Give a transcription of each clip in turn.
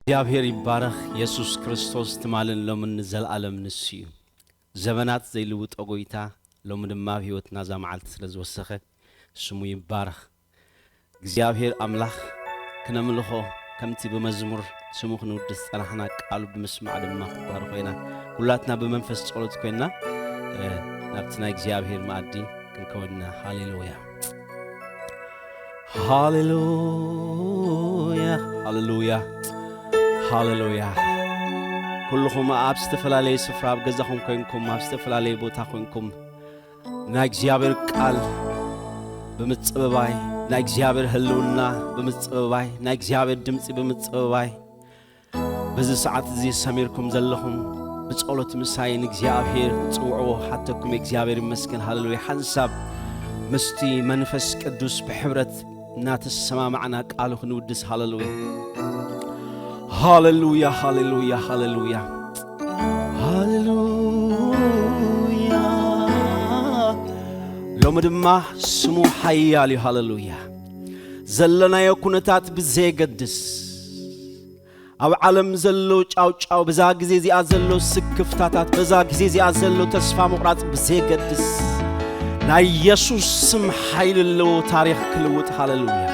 እግዚኣብሔር ይባረኽ። የሱስ ክርስቶስ ትማልን ሎምን ንዘለኣለም ንሱ እዩ። ዘመናት ዘይልውጦ ጎይታ ሎሚ ድማ ኣብ ህይወትና እዛ መዓልቲ ስለ ዝወሰኸ ስሙ ይባረኽ። እግዚኣብሔር ኣምላኽ ክነምልኾ ከምቲ ብመዝሙር ስሙ ክንውድስ ጸናሕና ቃሉ ብምስማዕ ድማ ክባረኽ ኮይና ኩላትና ብመንፈስ ጸሎት ኮይና ናብቲ ናይ እግዚኣብሔር መኣዲ ክንከውንና። ሃሌሉያ። ሃሌሉያ፣ ሃሌሉያ፣ ሃሌሉያ። ኩልኹም ኣብ ዝተፈላለየ ስፍራ ኣብ ገዛኹም ኮይንኩም ኣብ ዝተፈላለየ ቦታ ኮይንኩም ናይ እግዚኣብሔር ቃል ብምጽብባይ ናይ እግዚኣብሔር ህልውና ብምጽብባይ ናይ እግዚኣብሔር ድምፂ ብምጽብባይ በዚ ሰዓት እዚ ሰሚርኩም ዘለኹም ብጸሎት ምሳይ ንእግዚኣብሔር ጽውዕዎ ሓተኩም እግዚኣብሔር ይመስገን። ሃሌሉያ። ሓንሳብ ምስቲ መንፈስ ቅዱስ ብሕብረት እናተሰማማዕና ቃሉ ክንውድስ። ሃሌሉያ፣ ሃሌሉያ፣ ሃሌሉያ፣ ሃሌሉያ፣ ሃሌሉያ። ሎሚ ድማ ስሙ ሓያል እዩ። ሃሌሉያ። ዘለናዮ ኩነታት ብዘየገድስ ኣብ ዓለም ዘሎ ጫውጫው በዛ ግዜ እዚኣ ዘሎ ስክፍታታት በዛ ግዜ እዚኣ ዘሎ ተስፋ ምቑራጽ ብዘየገድስ ናይ የሱስ ስም ሓይሊ ኣለዎ ታሪኽ ክልውጥ። ሃሌሉያ።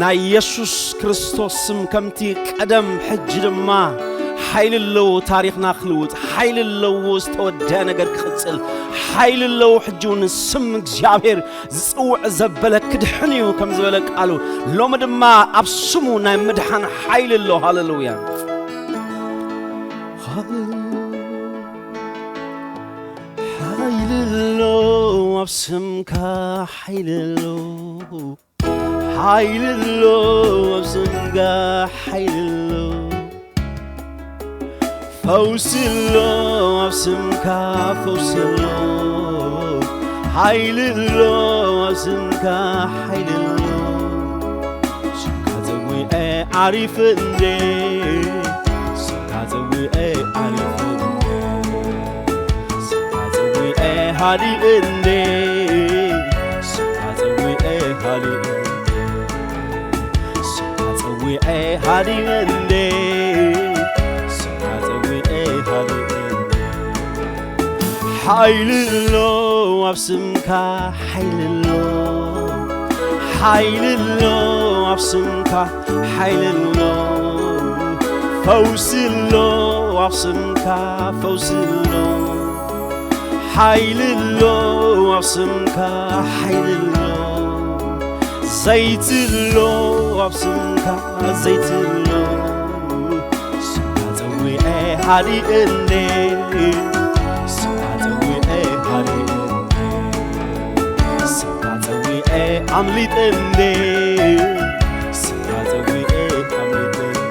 ናይ የሱስ ክርስቶስ ስም ከምቲ ቀደም ሕጂ ድማ ሓይሊ ኣለዎ ታሪኽና ክልውጥ ሓይሊ ኣለዎ ዝተወደአ ነገር ክቕጽል ሓይሊ ኣለዎ። ሕጂ እውን ስም እግዚኣብሔር ዝጽውዕ ዘበለ ክድሕን እዩ ከም ዝበለ ቃሉ ሎሚ ድማ ኣብ ስሙ ናይ ምድሓን ሓይሊ ኣሎ። ሃሌሉያ። ሓይሊ ኣሎ ኣብ ስምካ ሓይሊ ኣሎ ሓይሊ ኣሎ ኣብ ስምካ ሓይሊ ኣሎ ፈውሲ ኣሎ ኣብ ስምካ ፈውሲ ኣሎ ሓይሊ ኣሎ ኣብ ስምካ ሓይሊ ኣሎ ስምካ ጸዊዐ ዓሪፈ እንዴ ስምካ ጸዊዐ ዓሪፈ እንዴ ስምካ ጸዊዐ ሃዲእ እንዴ ስምካ ጸዊዐ ሃዲእ እንዴ ስምካ ጸዊዐ ሃዲእ እንዴ ሓይሊ ኣሎ ኣብ ስምካ ሓይሊ ኣሎ ሓይሊ ኣሎ ኣብ ስምካ ሓይሊ ኣሎ ፈውሲ ኣሎ ኣብ ስምካ ፈውሲ ኣሎ ሓይሊ ኣሎ ኣብ ስምካ ሓይሊ ኣሎ ዘይቲ ኣሎ ኣብ ስምካ ዘይቲ ኣሎ ስምካ ጸዊዐ ሃዲእ እንዴ ስምካ ጸዊዐ ሃዲእ እንዴ ስምካ ጸዊዐ ኣምሊጠ እንዴ ስምካ ጸዊዐ ኣምሊጠ እንዴ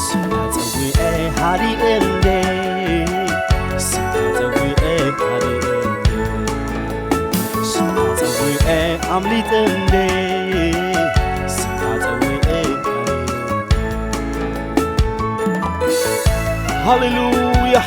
ስምካ ጸዊዐ ሃዲእ እንዴ ስምካ ጸዊዐ ሃዲእ እንዴ ስምካ ጸዊዐ ኣምሊጠ እንዴ ስምካ ጸዊዐ ሃሌሉያ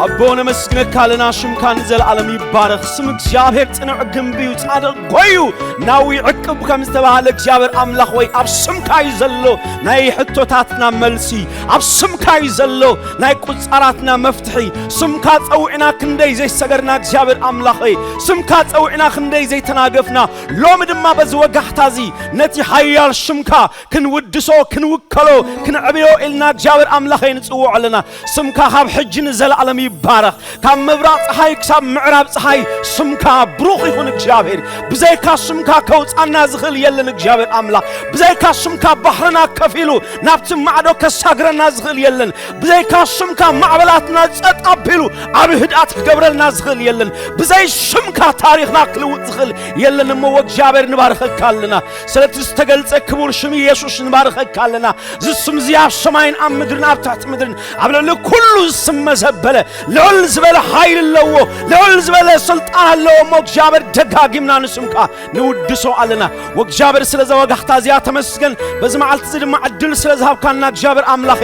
ኣቦ ነመስግነካ ኣለና ሽምካ ንዘለኣለም ይባረኽ ስም እግዚኣብሔር ጽኑዕ ግንቢ እዩ ጻድቕ ጎዩ ናዊ ዕቅብ ከም ዝተባህለ እግዚኣብሔር ኣምላኽ ወይ ኣብ ስምካ እዩ ዘሎ ናይ ሕቶታትና መልሲ ኣብ ስምካ እዩ ዘሎ ናይ ቁጻራትና መፍትሒ ስምካ ጸዊዕና ክንደይ ዘይሰገርና እግዚኣብሔር ኣምላኸይ ስምካ ጸዊዕና ክንደይ ዘይተናገፍና ሎሚ ድማ በዚ ወጋሕታ እዚ ነቲ ሓያል ሽምካ ክንውድሶ ክንውከሎ ክንዕብዮ ኢልና እግዚኣብሔር ኣምላኸይ ንጽውዖ ኣለና ስምካ ካብ ሕጂ ንዘለኣለም ይባረኽ ካብ ምብራቕ ፀሓይ ክሳብ ምዕራብ ፀሓይ ስምካ ብሩኽ ይኹን እግዚኣብሔር ብዘይካ ስምካ ከውፃና ዝኽእል የለን እግዚኣብሔር ኣምላኽ ብዘይካ ስምካ ባሕርና ከፊሉ ናብቲ ማዕዶ ከሳግረና ዝኽእል የለን ብዘይካ ስምካ ማዕበላትና ጸጥ ኣቢሉ ዓብ ህድኣት ክገብረልና ዝኽእል የለን ብዘይ ስምካ ታሪኽና ክልውጥ ዝኽእል የለን እሞ እግዚኣብሔር ንባርኸካ ኣለና ስለቲ ዝተገልጸ ክቡር ሽም የሱስ ንባርኸካ ኣለና እዚ ስም እዚ ኣብ ሰማይን ኣብ ምድርን ኣብ ትሕቲ ምድርን ኣብ ልዕሊ ኩሉ ዝስመ ዘበለ ልዑል ዝበለ ሓይሊ ኣለዎ፣ ልዑል ዝበለ ስልጣን ኣለዎ። እሞ እግዚኣብሔር ደጋጊምና ንስምካ ንውድሶ ኣለና። ወእግዚኣብሔር ስለዛ ወጋሕታ እዚኣ ተመስገን። በዚ መዓልቲ እዚ ድማ ዕድል ስለ ዝሃብካና እግዚኣብሔር ኣምላኸ፣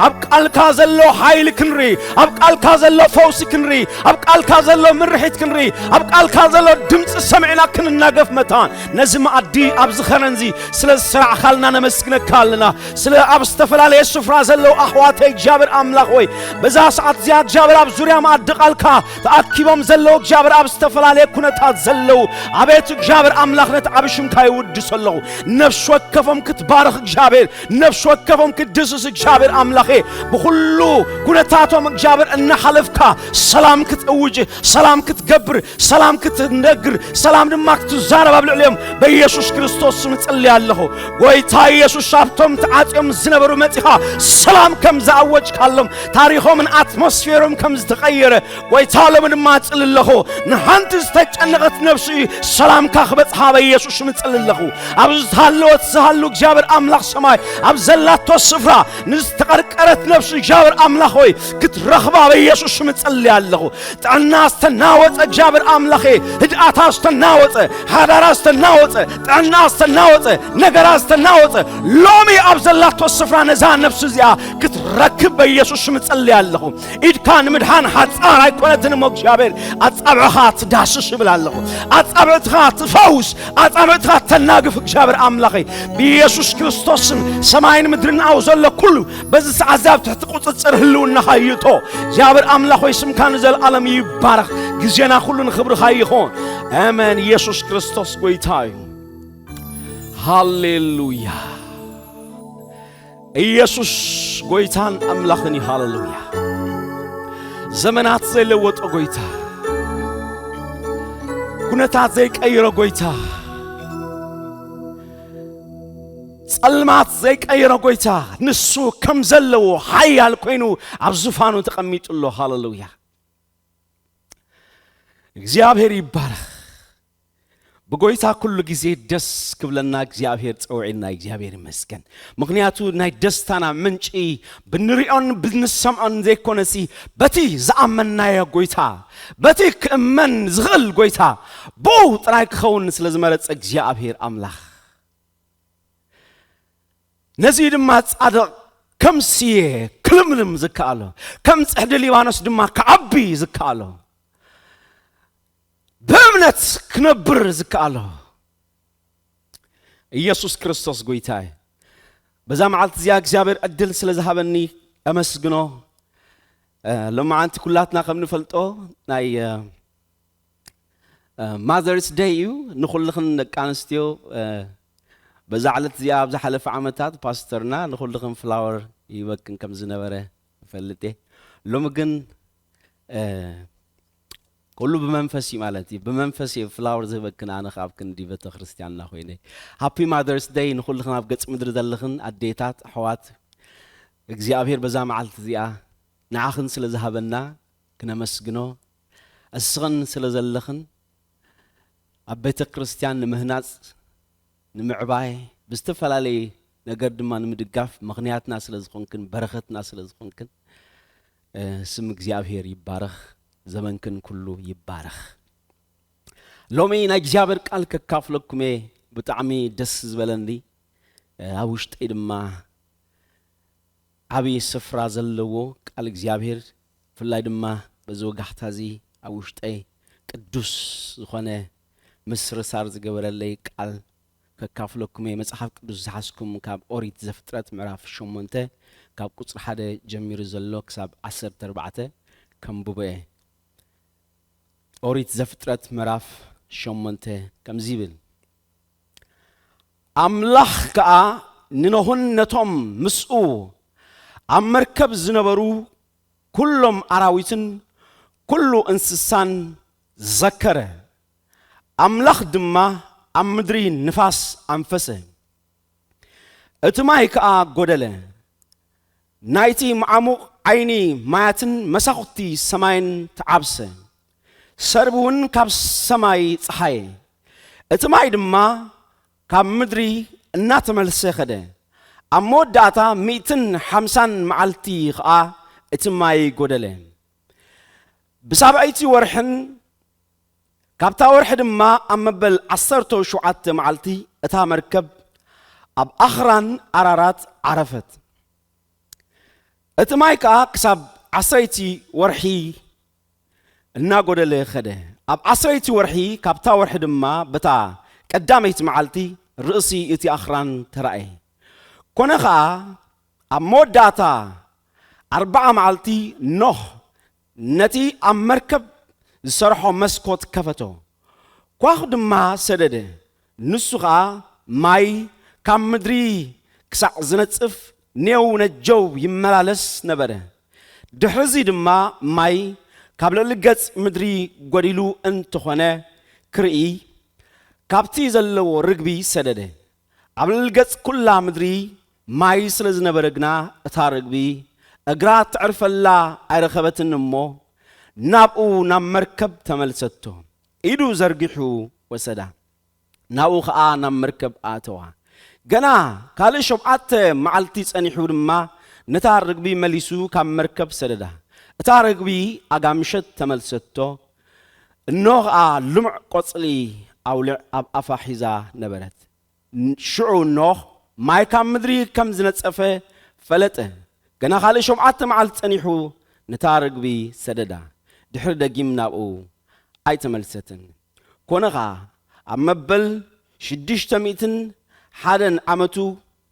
ኣብ ቃልካ ዘሎ ሓይሊ ክንርኢ፣ ኣብ ቃልካ ዘሎ ፈውሲ ክንርኢ፣ ኣብ ቃልካ ዘሎ ምርሒት ክንርኢ፣ ኣብ ቃልካ ዘሎ ድምፂ ሰሚዕና ክንናገፍ መታን ነዚ መኣዲ ኣብዚ ኸረንዚ ስለ ዝሰራዕኻልና ነመስግነካ ኣለና። ስለ ኣብ ዝተፈላለየ ስፍራ ዘለዉ ኣሕዋተይ እግዚኣብሔር ኣምላኽ ወይ በዛ ሰዓት እዚኣ እግዚኣብሔር ኣብ ዙርያ መኣዲ ቃልካ ተኣኪቦም ዘለዉ እግዚኣብሔር ኣብ ዝተፈላለየ ኩነታት ዘለዉ ኣቤት እግዚኣብሔር ኣምላኽ ነቲ ዓቢ ሽምካ ይውድሶ ኣለኹ። ነፍሲ ወከፎም ክትባርኽ እግዚኣብሔር ነፍሲ ወከፎም ክትድስስ እግዚኣብሔር ኣምላኸ ብኹሉ ኩነታቶም እግዚኣብሔር እናሓለፍካ ሰላም ክትእውጅ ሰላም ክትገብር ሰላም ክትነግር ሰላም ድማ ክትዛረብ ኣብ ልዕሊኦም በኢየሱስ ክርስቶስ ስም እጽሊ ኣለኹ። ጎይታ ኢየሱስ ኣብቶም ተዓጽዮም ዝነበሩ መጺኻ ሰላም ከም ዝኣወጅካሎም ታሪኾምን ኣትሞስፌሮም ከም ዝተቐየረ ጎይታ ሎሚ ድማ እጽሊ ኣለኹ። ንሓንቲ ዝተጨነቐት ነፍሲ ሰላምካ ክበጽሓ በኢየሱስ ስም እጽሊ ኣለኹ። ኣብ ዝተሃለወት ዝሃሉ እግዚኣብሔር ኣምላኽ ሰማይ ኣብ ዘላቶ ስፍራ ንዝተቐርቀረት ነፍሲ እግዚኣብሔር ኣምላኽ ሆይ ክትረኽባ በኢየሱስ ስም እጽሊ ኣለኹ። ጥዕና ዝተናወጸ እግዚኣብሔር ኣምላኸ ህድኣታ ዝተናወጸ ሓዳራ ዝተናወጸ ጥዕና ዝተናወጸ ነገራ ዝተናወጸ ሎሚ ኣብ ዘላቶ ስፍራ ነዛ ነፍሲ እዚኣ ክትረክብ በኢየሱስ ስም እጸሊ ኣለኹ። ኢድካ ንምድሓን ሓጻር ኣይኮነትን እሞ እግዚኣብሔር ኣጻብዕኻ ትዳስስ ይብል ኣለኹ። ኣጻብዕትኻ ትፈውስ ኣጻብዕትኻ ተናግፍ እግዚኣብሔር ኣምላኸይ ብኢየሱስ ክርስቶስን ሰማይን ምድርን ኣብ ዘሎ ኩሉ በዚ ሰዓት እዚ ኣብ ትሕቲ ቁጽጽር ህልውናኻ ይእቶ። እግዚኣብሔር ኣምላኽ ሆይ ስምካ ንዘለኣለም ይባረኽ። ግዜና ኩሉ ንኽብርኻ ይኹን። ኣሜን። ኢየሱስ ክርስቶስ ጎይታ እዩ። ሃሌሉያ። ኢየሱስ ጎይታን ኣምላኽን እዩ። ሃሌሉያ። ዘመናት ዘይለወጦ ጎይታ፣ ኩነታት ዘይቀይሮ ጎይታ፣ ጸልማት ዘይቀይሮ ጎይታ ንሱ ከም ዘለዎ ሓያል ኮይኑ ኣብ ዙፋኑ ተቐሚጡ ኣሎ። ሃሌሉያ። እግዚኣብሔር ይባረኽ። ብጎይታ ኩሉ ግዜ ደስ ክብለና እግዚኣብሔር ጸውዒና እግዚኣብሔር ይመስገን። ምኽንያቱ ናይ ደስታና ምንጪ ብንሪኦን ብንሰምዖን ዘይኮነሲ በቲ ዝኣመንናዮ ጎይታ በቲ ክእመን ዝኽእል ጎይታ ብኡ ጥራይ ክኸውን ስለ ዝመረጸ እግዚኣብሔር ኣምላኽ ነዚ ድማ ጻድቕ ከም ስየ ክልምልም ዝከኣሎ ከም ጽሕዲ ሊባኖስ ድማ ክዓቢ ዝከኣሎ ብእምነት ክነብር ዝከኣሎ ኢየሱስ ክርስቶስ ጎይታ እዩ። በዛ መዓልቲ እዚኣ እግዚኣብሔር ዕድል ስለ ዝሃበኒ ኣመስግኖ። ሎማዓንቲ ኩላትና ከም ንፈልጦ ናይ ማዘርስ ደይ እዩ። ንኹልኽን ደቂ ኣንስትዮ በዛ ዕለት እዚኣ ኣብ ዝሓለፈ ዓመታት ፓስተርና ንኹልኽን ፍላወር ይበክን ከም ዝነበረ ይፈልጥ እየ። ሎሚ ግን ኩሉ ብመንፈስ እዩ ማለት እዩ። ብመንፈስ እየ ፍላወር ዝህበክን ኣነ ካብ ክንዲ ቤተ ክርስቲያንና ኮይነ። ሃፒ ማዘርስ ደይ ንኹልኽን ኣብ ገጽ ምድሪ ዘለኽን ኣዴታት ኣሕዋት እግዚኣብሔር በዛ መዓልቲ እዚኣ ንዓኽን ስለ ዝሃበና ክነመስግኖ እስኽን ስለ ዘለኽን ኣብ ቤተ ክርስቲያን ንምህናጽ ንምዕባይ ብዝተፈላለየ ነገር ድማ ንምድጋፍ ምኽንያትና ስለ ዝኾንክን በረኸትና ስለ ዝኾንክን ስም እግዚኣብሔር ይባረኽ። ዘመንክን ኩሉ ይባረኽ። ሎሚ ናይ እግዚኣብሔር ቃል ከካፍለኩም እየ። ብጣዕሚ ደስ ዝበለኒ ኣብ ውሽጠይ ድማ ዓብዪ ስፍራ ዘለዎ ቃል እግዚኣብሔር ብፍላይ ድማ በዚ ወጋሕታ እዚ ኣብ ውሽጠይ ቅዱስ ዝኾነ ምስርሳር ዝገበረለይ ቃል ከካፍለኩም እየ። መጽሓፍ ቅዱስ ዝሓዝኩም ካብ ኦሪት ዘፍጥረት ምዕራፍ ሸሞንተ ካብ ቁጽሪ ሓደ ጀሚሩ ዘሎ ክሳብ ዓሰርተ ኣርባዕተ ከንብቦ እየ። ኦሪት ዘፍጥረት ምዕራፍ ሸሞንተ ከምዚ ይብል፣ ኣምላኽ ከኣ ንኖህን ነቶም ምስኡ ኣብ መርከብ ዝነበሩ ኩሎም ኣራዊትን ኩሉ እንስሳን ዘከረ። ኣምላኽ ድማ ኣብ ምድሪ ንፋስ ኣንፈሰ፣ እቲ ማይ ከኣ ጐደለ። ናይቲ መዓሙቕ ዓይኒ ማያትን መሳኹቲ ሰማይን ተዓብሰ። ሰርብ እውን ካብ ሰማይ ጸሓየ። እቲ ማይ ድማ ካብ ምድሪ እናተመልሰ ኸደ። ኣብ መወዳእታ ሚእትን ሓምሳን መዓልቲ ኸኣ እቲ ማይ ጐደለ። ብሳብዐይቲ ወርሕን ካብታ ወርሒ ድማ ኣብ መበል ዓሰርተ ሸውዓተ መዓልቲ እታ መርከብ ኣብ ኣኽራን ኣራራት ዓረፈት። እቲ ማይ ከኣ ክሳብ ዓስረይቲ ወርሒ እናጎደለ ኸደ። ኣብ ዓስረይቲ ወርሒ ካብታ ወርሒ ድማ በታ ቀዳመይቲ መዓልቲ ርእሲ እቲ ኣኽራን ተራእየ። ኮነ ኸኣ ኣብ መወዳእታ ኣርብዓ መዓልቲ ኖህ ነቲ ኣብ መርከብ ዝሰርሖ መስኮት ከፈቶ። ኳኽ ድማ ሰደደ። ንሱ ኸኣ ማይ ካብ ምድሪ ክሳዕ ዝነጽፍ ኔው ነጀው ይመላለስ ነበረ። ድሕርዚ ድማ ማይ ካብ ልዕሊ ገጽ ምድሪ ጎዲሉ እንተኾነ ክርኢ ካብቲ ዘለዎ ርግቢ ሰደደ። ኣብ ልዕሊ ገጽ ኩላ ምድሪ ማይ ስለ ዝነበረ ግና እታ ርግቢ እግራ ትዕርፈላ ኣይረኸበትን እሞ ናብኡ ናብ መርከብ ተመልሰቶ። ኢዱ ዘርጊሑ ወሰዳ። ናብኡ ኸኣ ናብ መርከብ ኣተዋ። ገና ካልእ ሸውዓተ መዓልቲ ጸኒሑ ድማ ነታ ርግቢ መሊሱ ካብ መርከብ ሰደዳ። እታ ርግቢ ኣጋምሸት ተመልሰቶ። እኖ ኸኣ ልሙዕ ቆጽሊ ኣውልዕ ኣብ ኣፋ ሒዛ ነበረት። ሽዑ ኖህ ማይ ካብ ምድሪ ከም ዝነጸፈ ፈለጠ። ገና ካልእ ሸውዓተ መዓልቲ ጸኒሑ ነታ ርግቢ ሰደዳ። ድሕሪ ደጊም ናብኡ ኣይተመልሰትን። ኮነ ኸኣ ኣብ መበል ሽዱሽተ ሚእትን ሓደን ዓመቱ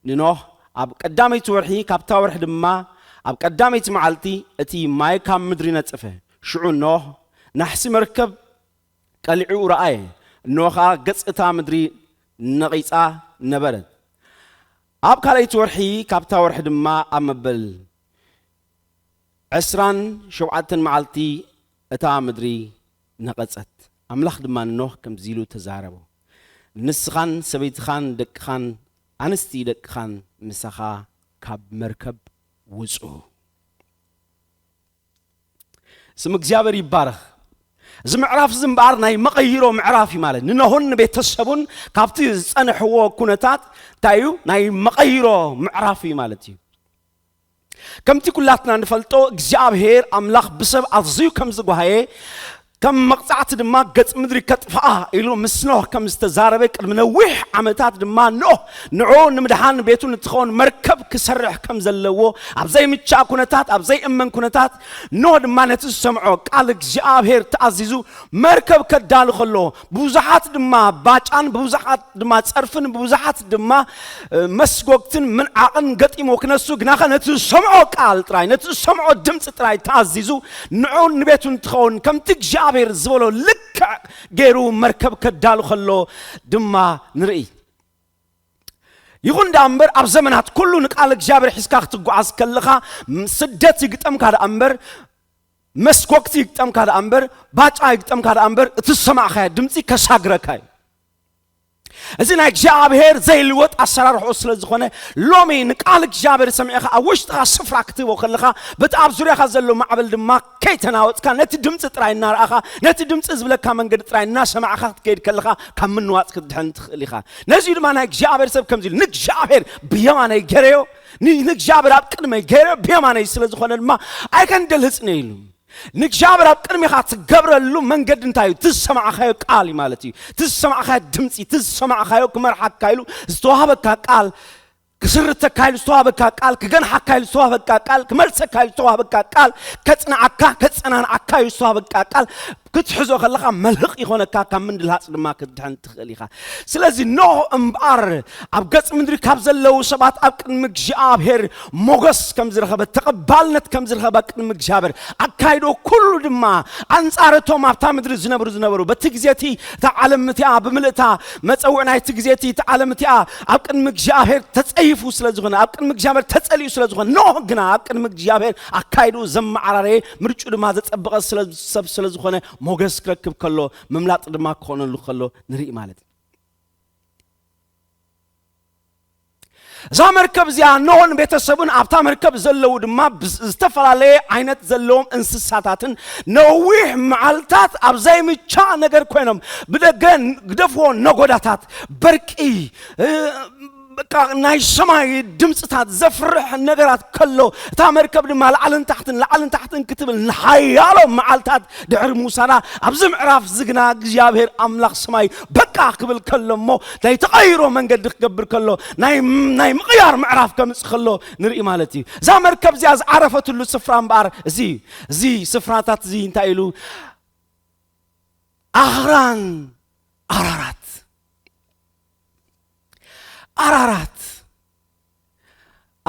ንኖህ ኣብ ቀዳመይቲ ወርሒ ካብታ ወርሒ ድማ ኣብ ቀዳመይቲ መዓልቲ እቲ ማይ ካብ ምድሪ ነጸፈ። ሽዑ ኖህ ናሕሲ መርከብ ቀሊዑ ረኣየ። እነሆ ኸኣ ገጽ እታ ምድሪ ነቒጻ ነበረት። ኣብ ካልኣይቲ ወርሒ ካብታ ወርሒ ድማ ኣብ መበል ዕስራን ሸውዓተን መዓልቲ እታ ምድሪ ነቐጸት። ኣምላኽ ድማ ንኖህ ከምዚ ኢሉ ተዛረቦ፣ ንስኻን ሰበይትኻን ደቅኻን ኣንስቲ ደቅኻን ምሳኻ ካብ መርከብ ውጹ። ስም እግዚኣብሔር ይባረኽ። እዚ ምዕራፍ እዚ እምበኣር ናይ መቐይሮ ምዕራፍ እዩ ማለት፣ ንኖህን ንቤተሰቡን ካብቲ ዝጸንሕዎ ኩነታት እንታይ እዩ? ናይ መቐይሮ ምዕራፍ እዩ ማለት እዩ። ከምቲ ኩላትና ንፈልጦ እግዚኣብሔር ኣምላኽ ብሰብ ኣዝዩ ከም ዝጓሃየ ከም መቕጻዕቲ ድማ ገጽ ምድሪ ከጥፍኣ ኢሉ ምስ ኖህ ከም ዝተዛረበ ቅድሚ ነዊሕ ዓመታት ድማ ኖህ ንዑ ንምድሓን ቤቱ ንትኸውን መርከብ ክሰርሕ ከም ዘለዎ ኣብ ዘይምቻእ ኩነታት ኣብ ዘይእመን ኩነታት ኖህ ድማ ነቲ ዝሰምዖ ቃል እግዚኣብሔር ተኣዚዙ መርከብ ከዳሉ ከሎ ብዙሓት ድማ ባጫን ብዙሓት ድማ ጸርፍን ብዙሓት ድማ መስጎግትን ምንዓቕን ገጢሞ ክነሱ ግናኸ ነቲ ዝሰምዖ ቃል ጥራይ ነቲ ዝሰምዖ ድምፂ ጥራይ ተኣዚዙ ንዑ ንቤቱ እንትኸውን ከምቲ እግዚኣብሔር ዝበሎ ልክዕ ገይሩ መርከብ ከዳሉ ከሎ ድማ ንርኢ። ይኹን ደኣ እምበር ኣብ ዘመናት ኩሉ ንቃል እግዚኣብሔር ሒዝካ ክትጓዓዝ ከለኻ ስደት ይግጠምካ ደኣ እምበር መስጎግቲ ይግጠምካ ደኣ እምበር ባጫ ይግጠምካ ደኣ እምበር እቲ ዝሰማዕካዮ ድምፂ ከሳግረካ እዩ። እዚ ናይ እግዚኣብሔር ዘይልወጥ ኣሰራርሕኡ ስለ ዝኾነ ሎሚ ንቃል እግዚኣብሔር ሰሚዕኻ ኣብ ውሽጥኻ ስፍራ ክትህቦ ከለኻ በቲ ኣብ ዙርያኻ ዘሎ ማዕበል ድማ ከይተናወፅካ ነቲ ድምፂ ጥራይ እናረኣኻ ነቲ ድምፂ ዝብለካ መንገዲ ጥራይ እናሰማዕኻ ክትከይድ ከለኻ ካብ ምንዋፅ ክትድሕን ትኽእል ኢኻ። ነዚ ድማ ናይ እግዚኣብሔር ሰብ ከምዚ ኢሉ ንእግዚኣብሔር ብየማነይ ገረዮ ንእግዚኣብሔር ኣብ ቅድመይ ገይረ ብየማነይ ስለ ዝኾነ ድማ ኣይከንደልህፅነ ኢሉ ንእግዚኣብሔር ኣብ ቅድሚኻ ትገብረሉ መንገዲ እንታይ እዩ? ትሰማዕኻዮ ቃል እዩ ማለት እዩ። ትሰማዕኻዮ ድምፂ፣ ትሰማዕኻዮ ክመርሓካ ኢሉ ዝተዋህበካ ቃል ክስርተካ ኢሉ ዝተዋህበካ ቃል ክገንሓካ ኢሉ ዝተዋህበካ ቃል ክመልሰካ ኢሉ ዝተዋህበካ ቃል ከፅንዓካ ከፀናንዓካ እዩ ዝተዋህበካ ቃል ክትሕዞ ከለኻ መልህቕ ይኾነካ ካብ ምንድልሃፅ ድማ ክትድሕን ትኽእል ኢኻ። ስለዚ ኖህ እምበኣር ኣብ ገጽ ምድሪ ካብ ዘለዉ ሰባት ኣብ ቅድሚ እግዚኣብሔር ሞገስ ከም ዝረኸበ ተቐባልነት ከም ዝረኸበ ኣብ ቅድሚ እግዚኣብሔር ኣካይዶ ኩሉ ድማ ኣንጻር እቶም ኣብታ ምድሪ ዝነብሩ ዝነበሩ በቲ ግዜ እቲ እታ ዓለም እቲኣ ብምልእታ መጸውዕ ናይቲ ግዜ እቲ እታ ዓለም እቲኣ ኣብ ቅድሚ እግዚኣብሔር ተጸይፉ ስለ ዝኾነ ኣብ ቅድሚ እግዚኣብሔር ተጸሊኡ ስለ ዝኾነ ኖህ ግና ኣብ ቅድሚ እግዚኣብሔር ኣካይዱ ዘመዓራረየ ምርጩ ድማ ዘጸበቐ ሰብ ስለ ዝኾነ ሞገስ ክረክብ ከሎ ምምላጥ ድማ ክኾነሉ ከሎ ንርኢ ማለት እዩ። እዛ መርከብ እዚኣ ኖሆን ቤተሰቡን ኣብታ መርከብ ዘለዉ ድማ ዝተፈላለየ ዓይነት ዘለዎም እንስሳታትን ነዊሕ መዓልታት ኣብ ዘይምቻእ ነገር ኮይኖም ብደገ ግደፍዎ ነጎዳታት በርቂ በቃ ናይ ሰማይ ድምፅታት ዘፍርሕ ነገራት ከሎ፣ እታ መርከብ ድማ ላዕልን ታሕትን ላዕልን ታሕትን ክትብል ንሓያሎ መዓልታት ድሕሪ ምውሳዳ፣ ኣብዚ ምዕራፍ ዝግና እግዚኣብሔር ኣምላኽ ሰማይ በቃ ክብል ከሎ እሞ፣ ናይ ተቐይሮ መንገዲ ክገብር ከሎ፣ ናይ ናይ ምቕያር ምዕራፍ ከምፅእ ከሎ ንርኢ ማለት እዩ። እዛ መርከብ እዚኣ ዝዓረፈትሉ ስፍራ እምበኣር እዚ እዚ ስፍራታት እዚ እንታይ ኢሉ? ኣኽራን ኣራራት። ኣራራት።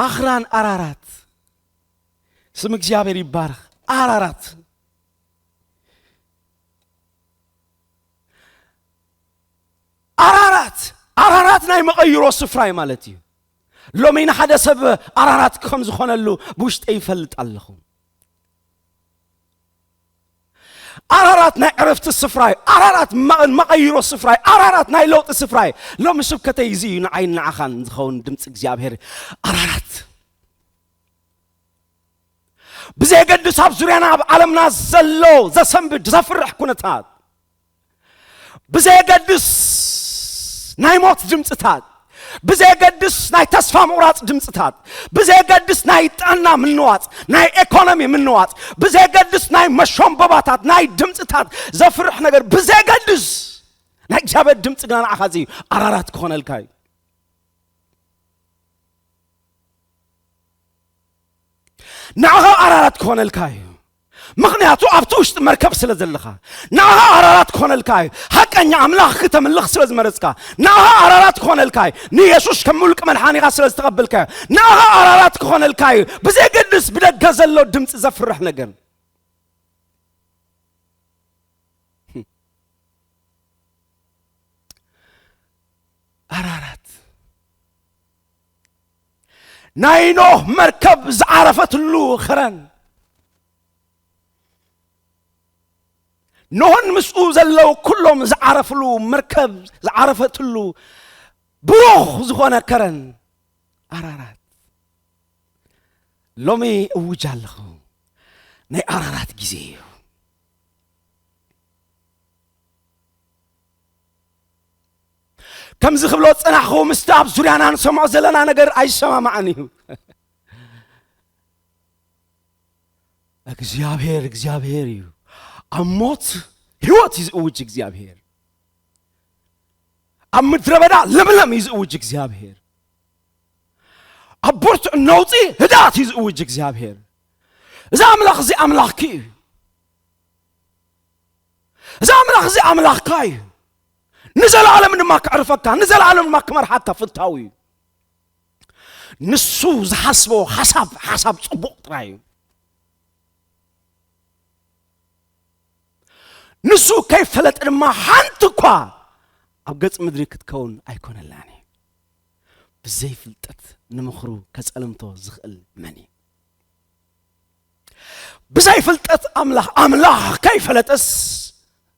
ኣኽራን ኣራራት። ስም እግዚኣብሔር ይባረኽ። ኣራራት። ኣራራት። ኣራራት ናይ መቐይሮ ስፍራ እዩ ማለት እዩ። ሎሚ ንሓደ ሰብ ኣራራት ከም ዝኾነሉ ብውሽጠ ይፈልጥ ኣለኹ። ኣራራት ናይ ዕረፍቲ ስፍራ እዩ። ኣራራት መ- መቐይሮ ስፍራ እዩ። ኣራራት ናይ ለውጢ ስፍራ እዩ። ሎሚ ስብከተይ እዚ እዩ፣ ንዓይን ንዓኻን ዝኸውን ድምፂ እግዚኣብሔር። ኣራራት ብዘየገድስ ኣብ ዙርያና ኣብ ዓለምና ዘሎ ዘሰንብድ ዘፍርሕ ኩነታት፣ ብዘየገድስ ናይ ሞት ድምፅታት፣ ብዘየገድስ ናይ ተስፋ ምቑራፅ ድምፅታት፣ ብዘየገድስ ናይ ጥዕና ምንዋፅ፣ ናይ ኤኮኖሚ ምንዋፅ፣ ብዘየገድስ ናይ መሸምበባታት ናይ ድምፅታት ዘፍርሕ ነገር ብዘየገድስ፣ ናይ እግዚኣብሔር ድምፂ ግና ንዓኻ እዚ ኣራራት ክኾነልካ እዩ። ንዓኻ ኣራራት ክኾነልካ እዩ። ምኽንያቱ ኣብቲ ውሽጢ መርከብ ስለ ዘለኻ። ንዓኻ ኣራራት ክኾነልካ እዩ። ሓቀኛ ኣምላኽ ክተምልኽ ስለ ዝመረጽካ። ንዓኻ ኣራራት ክኾነልካ እዩ። ንየሱስ ከም ምሉቅ መድሓኒኻ ስለ ዝተቐበልካዮ። ንዓኻ ኣራራት ክኾነልካ እዩ። ብዘይገድስ ብደገ ዘሎ ድምፂ ዘፍርሕ ነገር። ኣራራት ናይ ኖህ መርከብ ዝዓረፈትሉ ኸረን፣ ኖህን ምስኡ ዘለዉ ኩሎም ዝዓረፍሉ መርከብ ዝዓረፈትሉ ብሩኽ ዝኾነ ከረን ኣራራት። ሎሚ እውጅ ኣለኹ፣ ናይ ኣራራት ግዜ እዩ። ከምዚ ክብሎ ዝጸናሕኹ፣ ምስቲ ኣብ ዙርያና ንሰምዖ ዘለና ነገር ኣይሰማማዕን እዩ። እግዚኣብሔር እግዚኣብሔር እዩ። ኣብ ሞት ህይወት እዩ ዝእውጅ እግዚኣብሔር። ኣብ ምድረ በዳ ለምለም እዩ ዝእውጅ እግዚኣብሔር። ኣብ ብርቱዕ ነውጺ ህድኣት እዩ ዝእውጅ እግዚኣብሔር። እዚ ኣምላኽ እዚ ኣምላኽኪ እዩ። እዚ ኣምላኽ እዚ ኣምላኽካ እዩ። ንዘለኣለም ድማ ከዕርፈካ፣ ንዘለኣለም ድማ ክመርሓካ ፍታዊ እዩ። ንሱ ዝሓስቦ ሓሳብ፣ ሓሳብ ጽቡቕ ጥራይ እዩ። ንሱ ከይፈለጠ ድማ ሓንቲ እኳ ኣብ ገጽ ምድሪ ክትከውን ኣይኮነላን እዩ። ብዘይ ፍልጠት ንምኽሩ ከጸልምቶ ዝኽእል መን እዩ? ብዘይ ፍልጠት ኣምላኽ፣ ኣምላኽ ከይፈለጠስ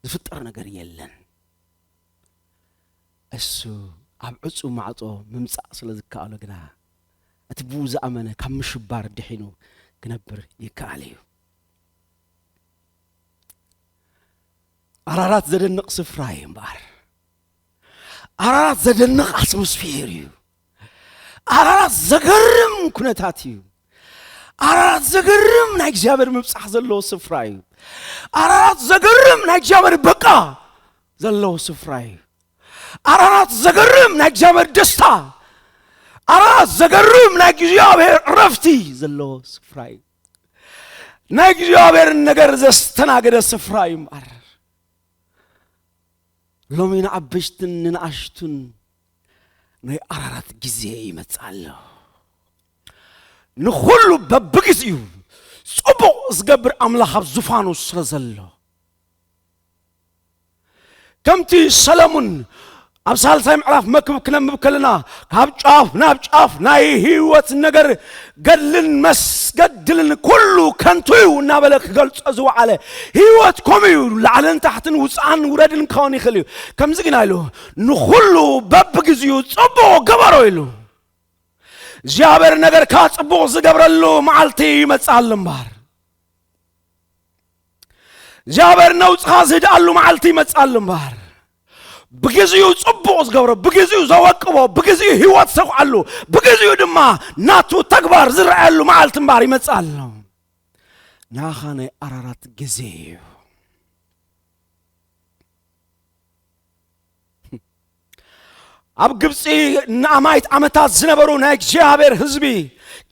ዝፍጠር ነገር የለን። እሱ ኣብ ዕጹው ማዕጾ ምምጻእ ስለ ዝከኣሎ ግና፣ እቲ ብኡ ዝኣመነ ካብ ምሽባር ድሒኑ ክነብር ይከኣል እዩ። ኣራራት ዘደንቕ ስፍራ እዩ እምበኣር። ኣራራት ዘደንቕ ኣትሞስፌር እዩ። ኣራራት ዘገርም ኩነታት እዩ። ኣራራት ዘገርም ናይ እግዚኣብሔር ምብጻሕ ዘለዎ ስፍራ እዩ። ኣራራት ዘገርም ናይ እግዚኣብሔር በቃ ዘለዎ ስፍራ እዩ። ኣራራት ዘገርም ናይ እግዚኣብሔር ደስታ፣ ኣራራት ዘገርም ናይ እግዚኣብሔር ዕረፍቲ ዘለዎ ስፍራ እዩ። ናይ እግዚኣብሔር ነገር ዘስተናገደ ስፍራ እዩ እምበኣር። ሎሚ ንዓበይትን ንንኣሽቱን ናይ ኣራራት ግዜ ይመጽእ ኣሎ። ንኹሉ በብግዚኡ ጽቡቕ ዝገብር ኣምላኽ ኣብ ዙፋኑ ስለ ዘሎ፣ ከምቲ ሰለሙን ኣብ ሳልሳይ ምዕራፍ መክብብ ክነንብብ ከለና፣ ካብ ጫፍ ናብ ጫፍ ናይ ህይወት ነገር፣ ገድልን መስገድልን ኩሉ ከንቱ እዩ እናበለ ክገልጾ ዝወዓለ፣ ህይወት ከምኡ እዩ፣ ላዕልን ታሕትን ውፅኣን ውረድን ክኸውን ይኽእል እዩ። ከምዚ ግና ኢሉ፣ ንኹሉ በብግዚኡ ጽቡቕ ገበሮ ኢሉ። እግዚኣብሔር ነገርካ ጽቡቕ ዝገብረሉ መዓልቲ ይመጽእ ኣሎ እምበኣር። እግዚኣብሔር ነውጽኻ ዝህድኣሉ መዓልቲ ይመጽእ ኣሎ እምበኣር። ብግዚኡ ጽቡቕ ዝገብሮ፣ ብግዜኡ ዘወቅቦ፣ ብግዜኡ ህይወት ዝሰኹዓሉ፣ ብግዜኡ ድማ ናቱ ተግባር ዝረኣየሉ መዓልቲ እምበኣር ይመጽእ ኣሎ። ናኻ ናይ ኣራራት ግዜ እዩ። ኣብ ግብፂ ንኣማይት ዓመታት ዝነበሩ ናይ እግዚኣብሔር ህዝቢ፣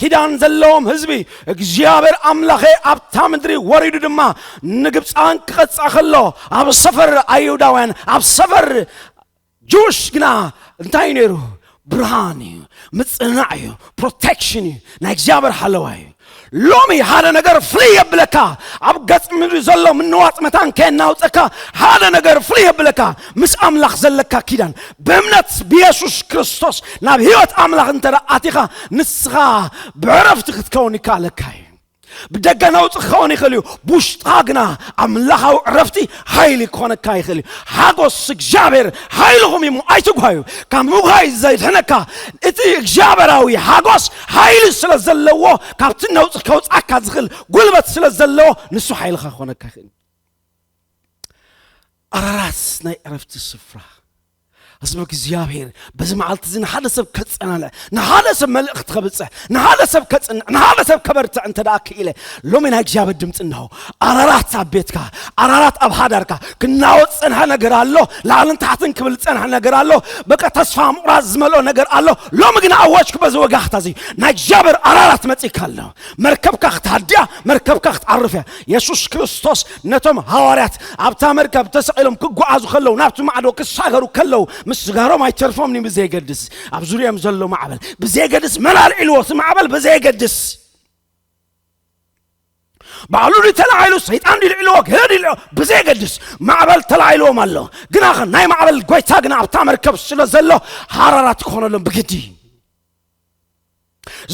ኪዳን ዘለዎም ህዝቢ፣ እግዚኣብሔር ኣምላኸ ኣብታ ምድሪ ወሪዱ ድማ ንግብፃውያን ክቐፅዕ ከሎ፣ ኣብ ሰፈር ኣይሁዳውያን፣ ኣብ ሰፈር ጅውሽ ግና እንታይ እዩ ነይሩ? ብርሃን እዩ፣ ምጽንናዕ እዩ፣ ፕሮቴክሽን እዩ፣ ናይ እግዚኣብሔር ሓለዋ እዩ። ሎሚ ሓደ ነገር ፍልይ የብለካ። ኣብ ገጽ ምድሪ ዘሎ ምንዋጽ መታን ከየናውጸካ፣ ሓደ ነገር ፍልይ የብለካ። ምስ ኣምላኽ ዘለካ ኪዳን፣ ብእምነት ብየሱስ ክርስቶስ ናብ ህይወት ኣምላኽ እንተ ደኣ ኣቲኻ፣ ንስኻ ብዕረፍቲ ክትከውን ይከኣለካ እዩ። ብደገ ነውጽ ክኸውን ይኽእል እዩ። ብውሽጥኻ ግና ኣምላኻዊ ዕረፍቲ ሓይሊ ክኾነካ ይኽእል እዩ። ሓጎስ እግዚኣብሔር ሓይልኹም እዩ እሞ ኣይትጓዩ። ካብ ምጉሃይ ዘድሕነካ እቲ እግዚኣብሔራዊ ሓጎስ ሓይሊ ስለ ዘለዎ፣ ካብቲ ነውጽ ከውጽኣካ ዝኽእል ጉልበት ስለ ዘለዎ፣ ንሱ ሓይልኻ ክኾነካ ይኽእል እዩ። ኣራራት ናይ ዕረፍቲ ስፍራ። ህዝቢ እግዚኣብሔር በዚ መዓልቲ እዚ ንሓደ ሰብ ከጸናንዕ፣ ንሓደ ሰብ መልእኽቲ ከብጽሕ፣ ንሓደ ሰብ ከጽንዕ፣ ንሓደ ሰብ ከበርትዕ እንተ ደኣ ክኢለ፣ ሎሚ ናይ እግዚኣብሔር ድምጺ እንሆ። ኣራራት ኣብ ቤትካ፣ ኣራራት ኣብ ሓዳርካ፣ ክናወጽ ጸንሐ ነገር ኣሎ፣ ላዕልን ታሕትን ክብል ጸንሐ ነገር ኣሎ፣ በቃ ተስፋ ምቑራጽ ዝመልኦ ነገር ኣሎ። ሎሚ ግን ኣወጅኩ በዚ ወጋሕታ እዚ፣ ናይ እግዚኣብሔር ኣራራት መጺእካ ኣሎ። መርከብካ ክትሃድያ፣ መርከብካ ክትዓርፍ እያ። የሱስ ክርስቶስ ነቶም ሃዋርያት ኣብታ መርከብ ተሰቒሎም ክጓዓዙ ከለዉ፣ ናብቲ ማዕዶ ክሳገሩ ከለዉ፣ ምስጋሮም ኣይተርፎምን እዩ ብዘየገድስ፣ ኣብ ዙርዮም ዘሎ ማዕበል ብዘየገድስ፣ መን ኣልዒልዎ? እቲ ማዕበል ብዘየገድስ፣ ባዕሉ ድዩ ተላዒሉ፣ ሰይጣን ድዩ ልዒልዎ፣ ገለ ድዩ ልዒልዎ፣ ብዘየገድስ፣ ማዕበል ተላዒልዎም ኣሎ። ግናኸ ናይ ማዕበል ጐይታ ግና ኣብታ መርከብ ስለ ዘሎ፣ ሃራራት ክኾነሎም ብግዲ እዩ።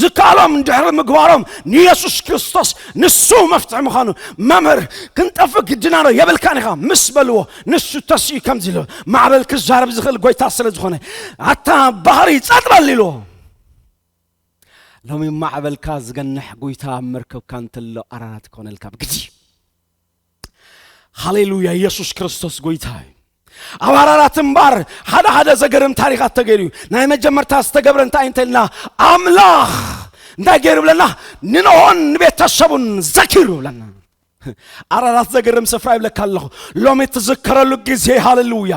ዝከኣሎም እንድሕሪ ምግባሮም ንየሱስ ክርስቶስ ንሱ መፍትሒ ምዃኑ፣ መምህር፣ ክንጠፍእ ግድና ዶ የብልካን ኢኻ ምስ በልዎ፣ ንሱ ተሲኡ ከምዚ ኢሉ፣ ማዕበል ክዛረብ ዝኽእል ጐይታ ስለ ዝኾነ፣ ኣታ ባሕሪ ጸጥ በል ኢልዎ። ሎሚ ማዕበልካ ዝገንሕ ጐይታ ኣብ መርከብካ እንተሎ ኣራራት ክኾነልካ ብግዲ። ሃሌሉያ፣ ኢየሱስ ክርስቶስ ጐይታ እዩ። ኣብ ኣራራት እምባር ሓደ ሓደ ዘገርም ታሪኻት ተገይሩ እዩ። ናይ መጀመርታ ዝተገብረ እንታይ እንተልና፣ ኣምላኽ እንታይ ገይሩ ብለና? ንኖሆን ንቤተሰቡን ዘኪሩ ብለና። ኣራራት ዘገርም ስፍራ ይብለካ ኣለኹ። ሎሚ ትዝከረሉ ግዜ፣ ሃሌሉያ።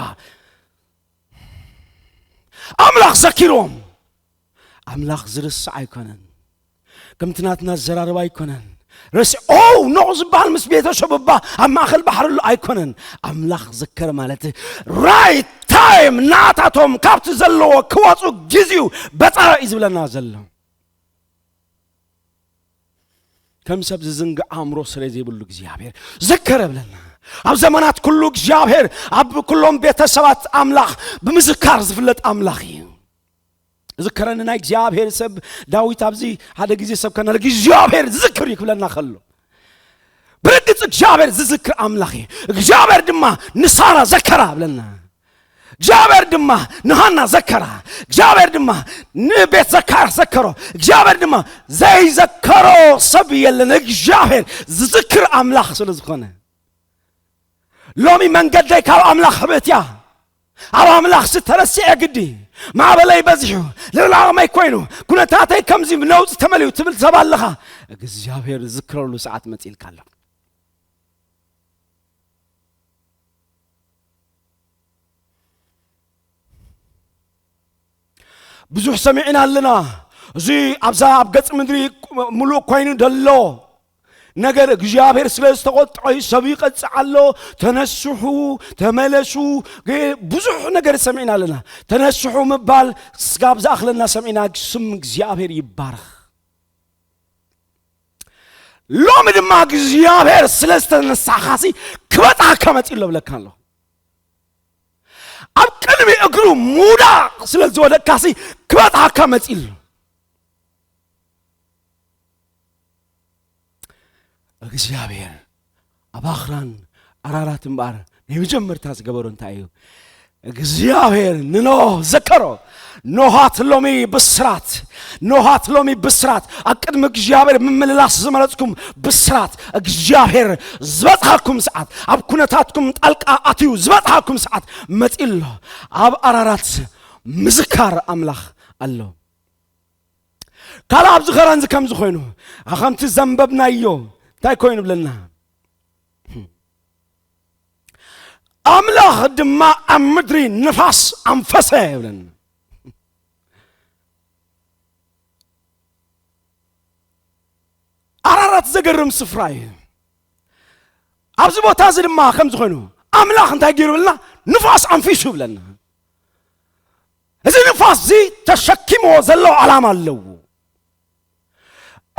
ኣምላኽ ዘኪሮም። ኣምላኽ ዝርስዕ ኣይኮነን። ከምቲ ናትና ኣዘራርባ ኣይኮነን። ረሲ-፣ ኦ፣ ኖህ ዝበሃል ምስ ቤተሰቡ እባ ኣብ ማእከል ባሕሪ ኣሎ ኣይኮነን። ኣምላኽ ዘከረ ማለት ራይት ታይም ናታቶም ካብቲ ዘለዎ ክወጹ ግዜኡ በጻ እዩ ዝብለና ዘሎ። ከም ሰብ ዝዝንግዕ ኣእምሮ ስለ ዘይብሉ እግዚኣብሔር ዘከረ ብለና። ኣብ ዘመናት ኩሉ እግዚኣብሔር ኣብ ኩሎም ቤተሰባት ኣምላኽ ብምዝካር ዝፍለጥ ኣምላኽ እዩ። ዝከረኒ ናይ እግዚኣብሔር ሰብ ዳዊት ኣብዚ ሓደ ግዜ ሰብ ከና እግዚኣብሔር ዝዝክር እዩ ክብለና ከሎ፣ ብርግጽ እግዚኣብሔር ዝዝክር ኣምላኽ እዩ። እግዚኣብሔር ድማ ንሳራ ዘከራ ብለና። እግዚኣብሔር ድማ ንሃና ዘከራ። እግዚኣብሔር ድማ ንቤት ዘካርያስ ዘከሮ። እግዚኣብሔር ድማ ዘይዘከሮ ሰብ የለን። እግዚኣብሔር ዝዝክር ኣምላኽ ስለ ዝኾነ፣ ሎሚ መንገደይ ካብ ኣምላኽ ሕብእት እያ። ኣብ ኣምላኽ ዝተረስዐ ግዲ፣ ማዕበለይ በዚሑ፣ ልዕሊ ዓቕመይ ኮይኑ፣ ኩነታተይ ከምዚ ነውጺ ተመልዩ ትብል ሰብ ኣለኻ፣ እግዚኣብሔር ዝዝክረሉ ሰዓት መጺእልካ ኣሎ። ብዙሕ ሰሚዕና ኣለና። እዚ ኣብዛ ኣብ ገጽ ምድሪ ምሉእ ኮይኑ ደሎ ነገር እግዚኣብሔር ስለ ዝተቖጥዖ እዩ፣ ሰብ ይቐጽዕ ኣሎ፣ ተነስሑ፣ ተመለሱ። ገ-፣ ብዙሕ ነገር ሰሚዕና ኣለና። ተነስሑ ምባል ስጋብ ዝኣኽለና ሰሚዕና፣ ስም እግዚኣብሔር ይባረኽ። ሎሚ ድማ እግዚኣብሔር ስለ ዝተነሳኻሲ ክበጽሓካ መጺኡ ኣሎ ብለካ ኣሎ። ኣብ ቅድሚ እግሩ ምውዳቕ ስለ ዝወደቅካሲ ክበጽሓካ መጺኡ ኣሎ። እግዚኣብሔር ኣብ ኣኽራን ኣራራት እምበኣር ናይ መጀመርታ ዝገበሮ እንታይ እዩ? እግዚኣብሔር ንኖህ ዘከሮ። ኖሃት ሎሚ ብስራት፣ ኖሃት ሎሚ ብስራት፣ ኣብ ቅድሚ እግዚኣብሔር ምምልላስ ዝመረጽኩም ብስራት፣ እግዚኣብሔር ዝበጽሓኩም ሰዓት፣ ኣብ ኩነታትኩም ጣልቃ ኣትዩ ዝበጽሓኩም ሰዓት መጺኡ ኣሎ። ኣብ ኣራራት ምዝካር ኣምላኽ ኣሎ። ካልእ ኣብዚ ኸረንዚ ከምዚ ኮይኑ፣ ከምቲ ዘንበብናዮ እንታይ ኮይኑ ብለና? ኣምላኽ ድማ ኣብ ምድሪ ንፋስ ኣንፈሰ ይብለና። ኣራራት ዘገርም ስፍራ እዩ። ኣብዚ ቦታ እዚ ድማ ከምዚ ኮይኑ ኣምላኽ እንታይ ገይሩ ብለና? ንፋስ ኣንፊሱ ብለና። እዚ ንፋስ እዚ ተሸኪምዎ ዘሎ ዓላማ ኣለዎ።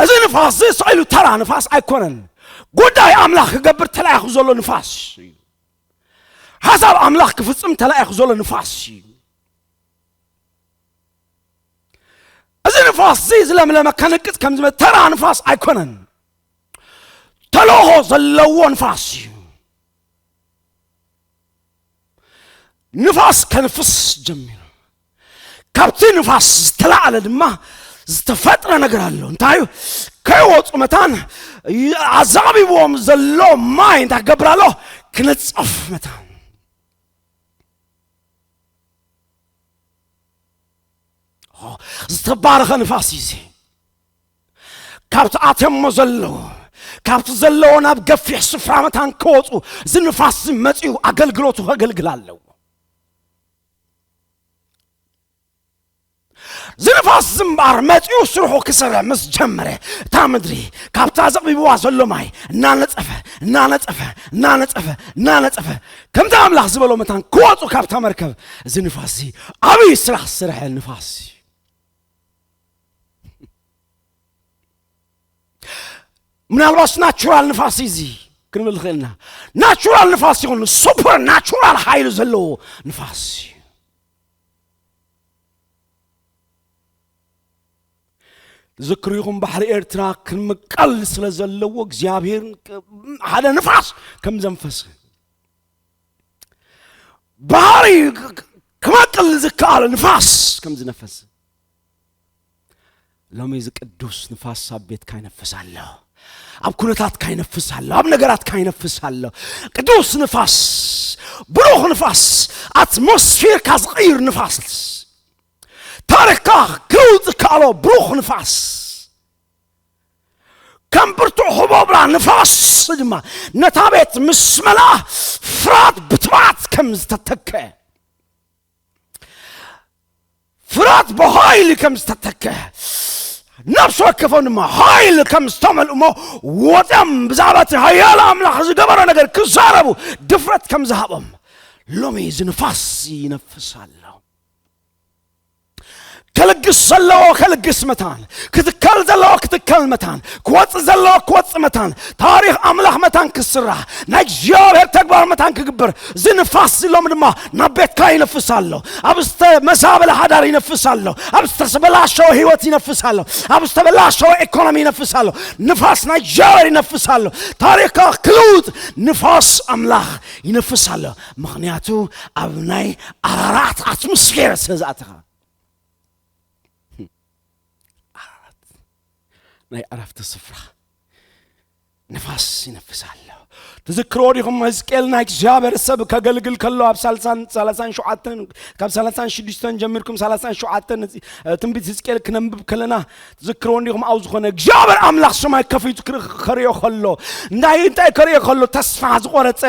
እዚ ንፋስ እዚ ስቕ ኢሉ ተራ ንፋስ ኣይኮነን። ጉዳይ ኣምላኽ ክገብር ተላኢኹ ዘሎ ንፋስ እዩ። ሓሳብ ኣምላኽ ክፍጽም ተላኢኹ ዘሎ ንፋስ እዩ። እዚ ንፋስ እዚ ዝለምለመ ከንቅጽ ከም ዝመ-፣ ተራ ንፋስ ኣይኮነን። ተልእኾ ዘለዎ ንፋስ እዩ። ንፋስ ከንፍስ ጀሚሩ። ካብቲ ንፋስ ዝተላዕለ ድማ ዝተፈጥረ ነገር ኣሎ። እንታይ እዩ? ከይወፁ መታን ኣዛቢብዎም ዘሎ ማይ እንታይ ክገብር ኣሎ? ክነጸፍ መታን። ኦ፣ ዝተባረኸ ንፋስ እዩ እዚ። ካብቲ ኣትየሞ ዘለዉ፣ ካብቲ ዘለዎ ናብ ገፊሕ ስፍራ መታን ክወፁ፣ እዚ ንፋስ እዚ መፂኡ ኣገልግሎቱ ከገልግል ኣለዎ። እዚ ንፋስ እዚ እምበኣር መፂኡ ስርሑ ክሰርሕ ምስ ጀመረ፣ እታ ምድሪ ካብታ ዘቕቢብዋ ዘሎ ማይ እናነፀፈ፣ እናነፀፈ፣ እናነፀፈ፣ እናነፀፈ፣ ከምቲ ኣምላኽ ዝበሎ መታን ክወፁ ካብታ መርከብ፣ እዚ ንፋስ እዚ ዓብዪ ስራሕ ዝሰርሐ ንፋስ እዩ። ምናልባት ናቹራል ንፋስ እዩ እዚ ክንብል ንኽእል ኢና። ናቹራል ንፋስ ይኹን ሱፐር ናቹራል ሓይሊ ዘለዎ ንፋስ እዩ። ዝክሩ ይኹን ባሕሪ ኤርትራ ክንምቀል ስለ ዘለዎ እግዚኣብሔር ሓደ ንፋስ ከም ዘንፈሰ፣ ባሕሪ ክመቅል ዝከኣል ንፋስ ከም ዝነፈሰ፣ ሎሚ እዚ ቅዱስ ንፋስ ኣብ ቤትካ ይነፍስ ኣሎ፣ ኣብ ኩነታትካ ይነፍስ ኣሎ፣ ኣብ ነገራትካ ይነፍስ ኣሎ። ቅዱስ ንፋስ፣ ብሩኽ ንፋስ፣ ኣትሞስፌርካ ዝቕይር ንፋስ፣ ታሪኽካ ክልውጥ ዝከኣሎ ብሩኽ ንፋስ፣ ከም ብርቱዕ ህቦብራ ንፋስ ድማ ነታ ቤት ምስ መልኣ፣ ፍርሃት ብትብዓት ከም ዝተተክአ፣ ፍርሃት ብሃይሊ ከም ዝተተክአ፣ ነፍሲ ወከፎም ድማ ሃይሊ ከም ዝተመልኡ እሞ፣ ወፂኦም ብዛዕባ እቲ ሃያል ኣምላኽ ዝገበሮ ነገር ክዛረቡ ድፍረት ከም ዝሃቦም፣ ሎሚ እዚ ንፋስ ይነፍስ ኣሎ። ከልግስ ዘለዎ ከልግስ መታን፣ ክትከል ዘለዎ ክትከል መታን፣ ክወጽእ ዘለዎ ክወጽእ መታን፣ ታሪኽ ኣምላኽ መታን ክስራሕ፣ ናይ እግዚኣብሔር ተግባር መታን ክግበር፣ እዚ ንፋስ እዚ ሎሚ ድማ ናብ ቤትካ ይነፍስ ኣሎ። ኣብ ዝተመሳበለ ሓዳር ይነፍስ ኣሎ። ኣብ ዝተበላሸወ ህይወት ይነፍስ ኣሎ። ኣብ ዝተበላሸወ ኢኮኖሚ ይነፍስ ኣሎ። ንፋስ ናይ እግዚኣብሔር ይነፍስ ኣሎ። ታሪኽካ ክልውጥ ንፋስ ኣምላኽ ይነፍስ ኣሎ። ምኽንያቱ ኣብ ናይ ኣራራት ኣትሞስፌር ስለ ዝኣተኻ። ኣራራት ናይ ዕረፍቲ ስፍራ ንፋስ ይነፍስ ኣሎ። ትዝክርዎ ዲኹም? ሕዝቅኤል ናይ እግዚኣብሔር ሰብ ከገልግል ከሎ ኣብ ሳልሳን፣ ሰላሳን ሸውዓተን፣ ካብ ሰላሳን ሽዱሽተን ጀሚርኩም ሰላሳን ሸውዓተን እዚ፣ እ፣ ትንቢት ሕዝቅኤል ክነንብብ ከለና ትዝክርዎ ዲኹም? ኣብ ዝኾነ እግዚኣብሔር ኣምላኽ ሰማይ ከፊቱ ክር-፣ ከርእዮ ከሎ እንታይ፣ እንታይ ከርእዮ ከሎ? ተስፋ ዝቆረጸ፣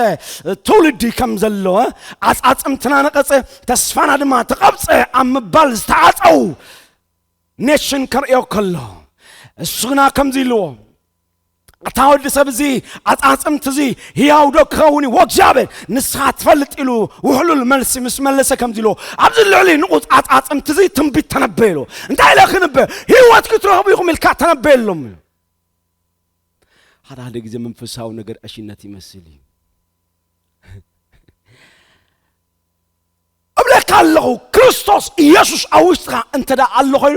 እ፣ ትውልዲ ከም ዘሎ፣ እ፣ ዓጻጽምትና ነቐጸ፣ ተስፋና ድማ ተቐብጸ ኣብ ምባል ዝተዓጸው ኔሽን ከርእዮ ከሎ፣ እሱ ግና ከምዚ ኢልዎ፣ "ኣታ ወዲ ሰብ፣ እዚ ዓጻጽምቲ እዚ ህያው ዶ ክኸውን እዩ? ወእግዚኣብሔር፣ ንስኻ ትፈልጥ?" ኢሉ ውሕሉል መልሲ ምስ መለሰ ከምዚ ኢልዎ፣ "ኣብዚ ልዕሊ ንቑጽ ዓጻጽምቲ እዚ ትንቢት ተነበየሉ። እንታይ ኢለ ክንበ? ህይወት ክትረኽቡ ኢኹም ኢልካ ተነበየሎም" ኢሉ። ሓደ ሓደ ግዜ መንፈሳዊ ነገር ዕሽነት ይመስል እዩ። እብለካ ኣለኹ፣ ክርስቶስ ኢየሱስ ኣብ ውሽጥኻ እንተ ደኣ ኣሎ ኮይኑ፣